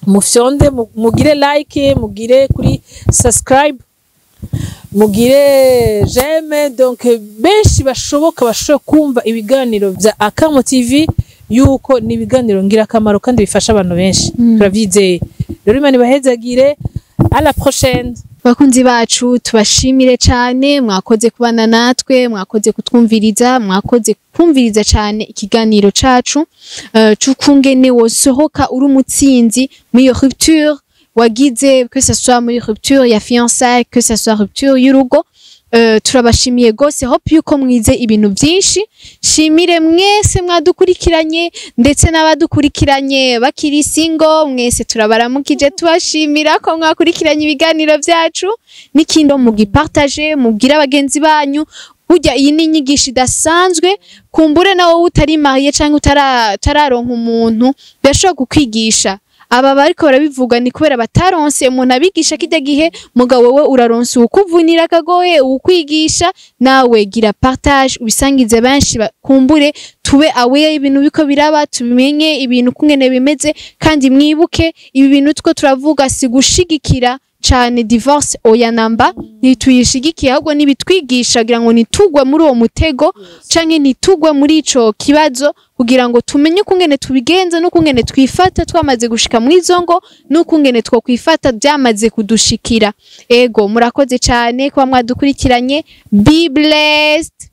mufyonde, mugire like, mugire kuri subscribe, mugire j'aime. Donc benshi bashoboka bashobora kumva ibiganiro vya Akamo TV, yuko ni ibiganiro ngirakamaro kandi bifasha abantu benshi. Turavyizeye rero. Imana ibahezagire. À la prochaine. Bakunzi bacu, tubashimire cyane. Mwakoze kubana natwe, mwakoze kutwumviriza, mwakoze kumviriza cyane ikiganiro cacu c'ukungene wosohoka uri umutsinzi muri iyo rupture wagize, que ce soit muri rupture ya fiançailles, que ce soit rupture y'urugo. Turabashimiye gose. Hope yuko mwize ibintu byinshi. Shimire mwese mwadukurikiranye, ndetse n'abadukurikiranye bakiri single, mwese turabaramukije, tubashimira ko mwakurikiranye ibiganiro byacu. N'ikindi, mugipartage, mubwire abagenzi banyu. Burya iyi ni inyigisho idasanzwe. Kumbure nawe utari marié cyangwa utararonka umuntu, birashobora kukwigisha. Aba bariko barabivuga ni kubera bataronse umuntu abigisha kirya gihe. Mugabo wowe uraronse uwukuvunira akagohe, uwukwigisha. Nawe gira partage, ubisangize benshi, kumbure tube aware y'ibintu biko biraba, tubimenye ibintu kungene bimeze. Kandi mwibuke, ibi bintu two turavuga si gushigikira cane divorce, oya namba, ntituyishigikiye, ahubwo nibitwigisha kugira ngo nitugwe muri uwo mutego canke nitugwe muri ico kibazo, kugira ngo tumenye ukungene tubigenza n'ukungene twifata twamaze gushika muri izo ngo, n'ukungene twokwifata byamaze kudushikira. Ego, murakoze cane kuba mwadukurikiranye. Be blessed.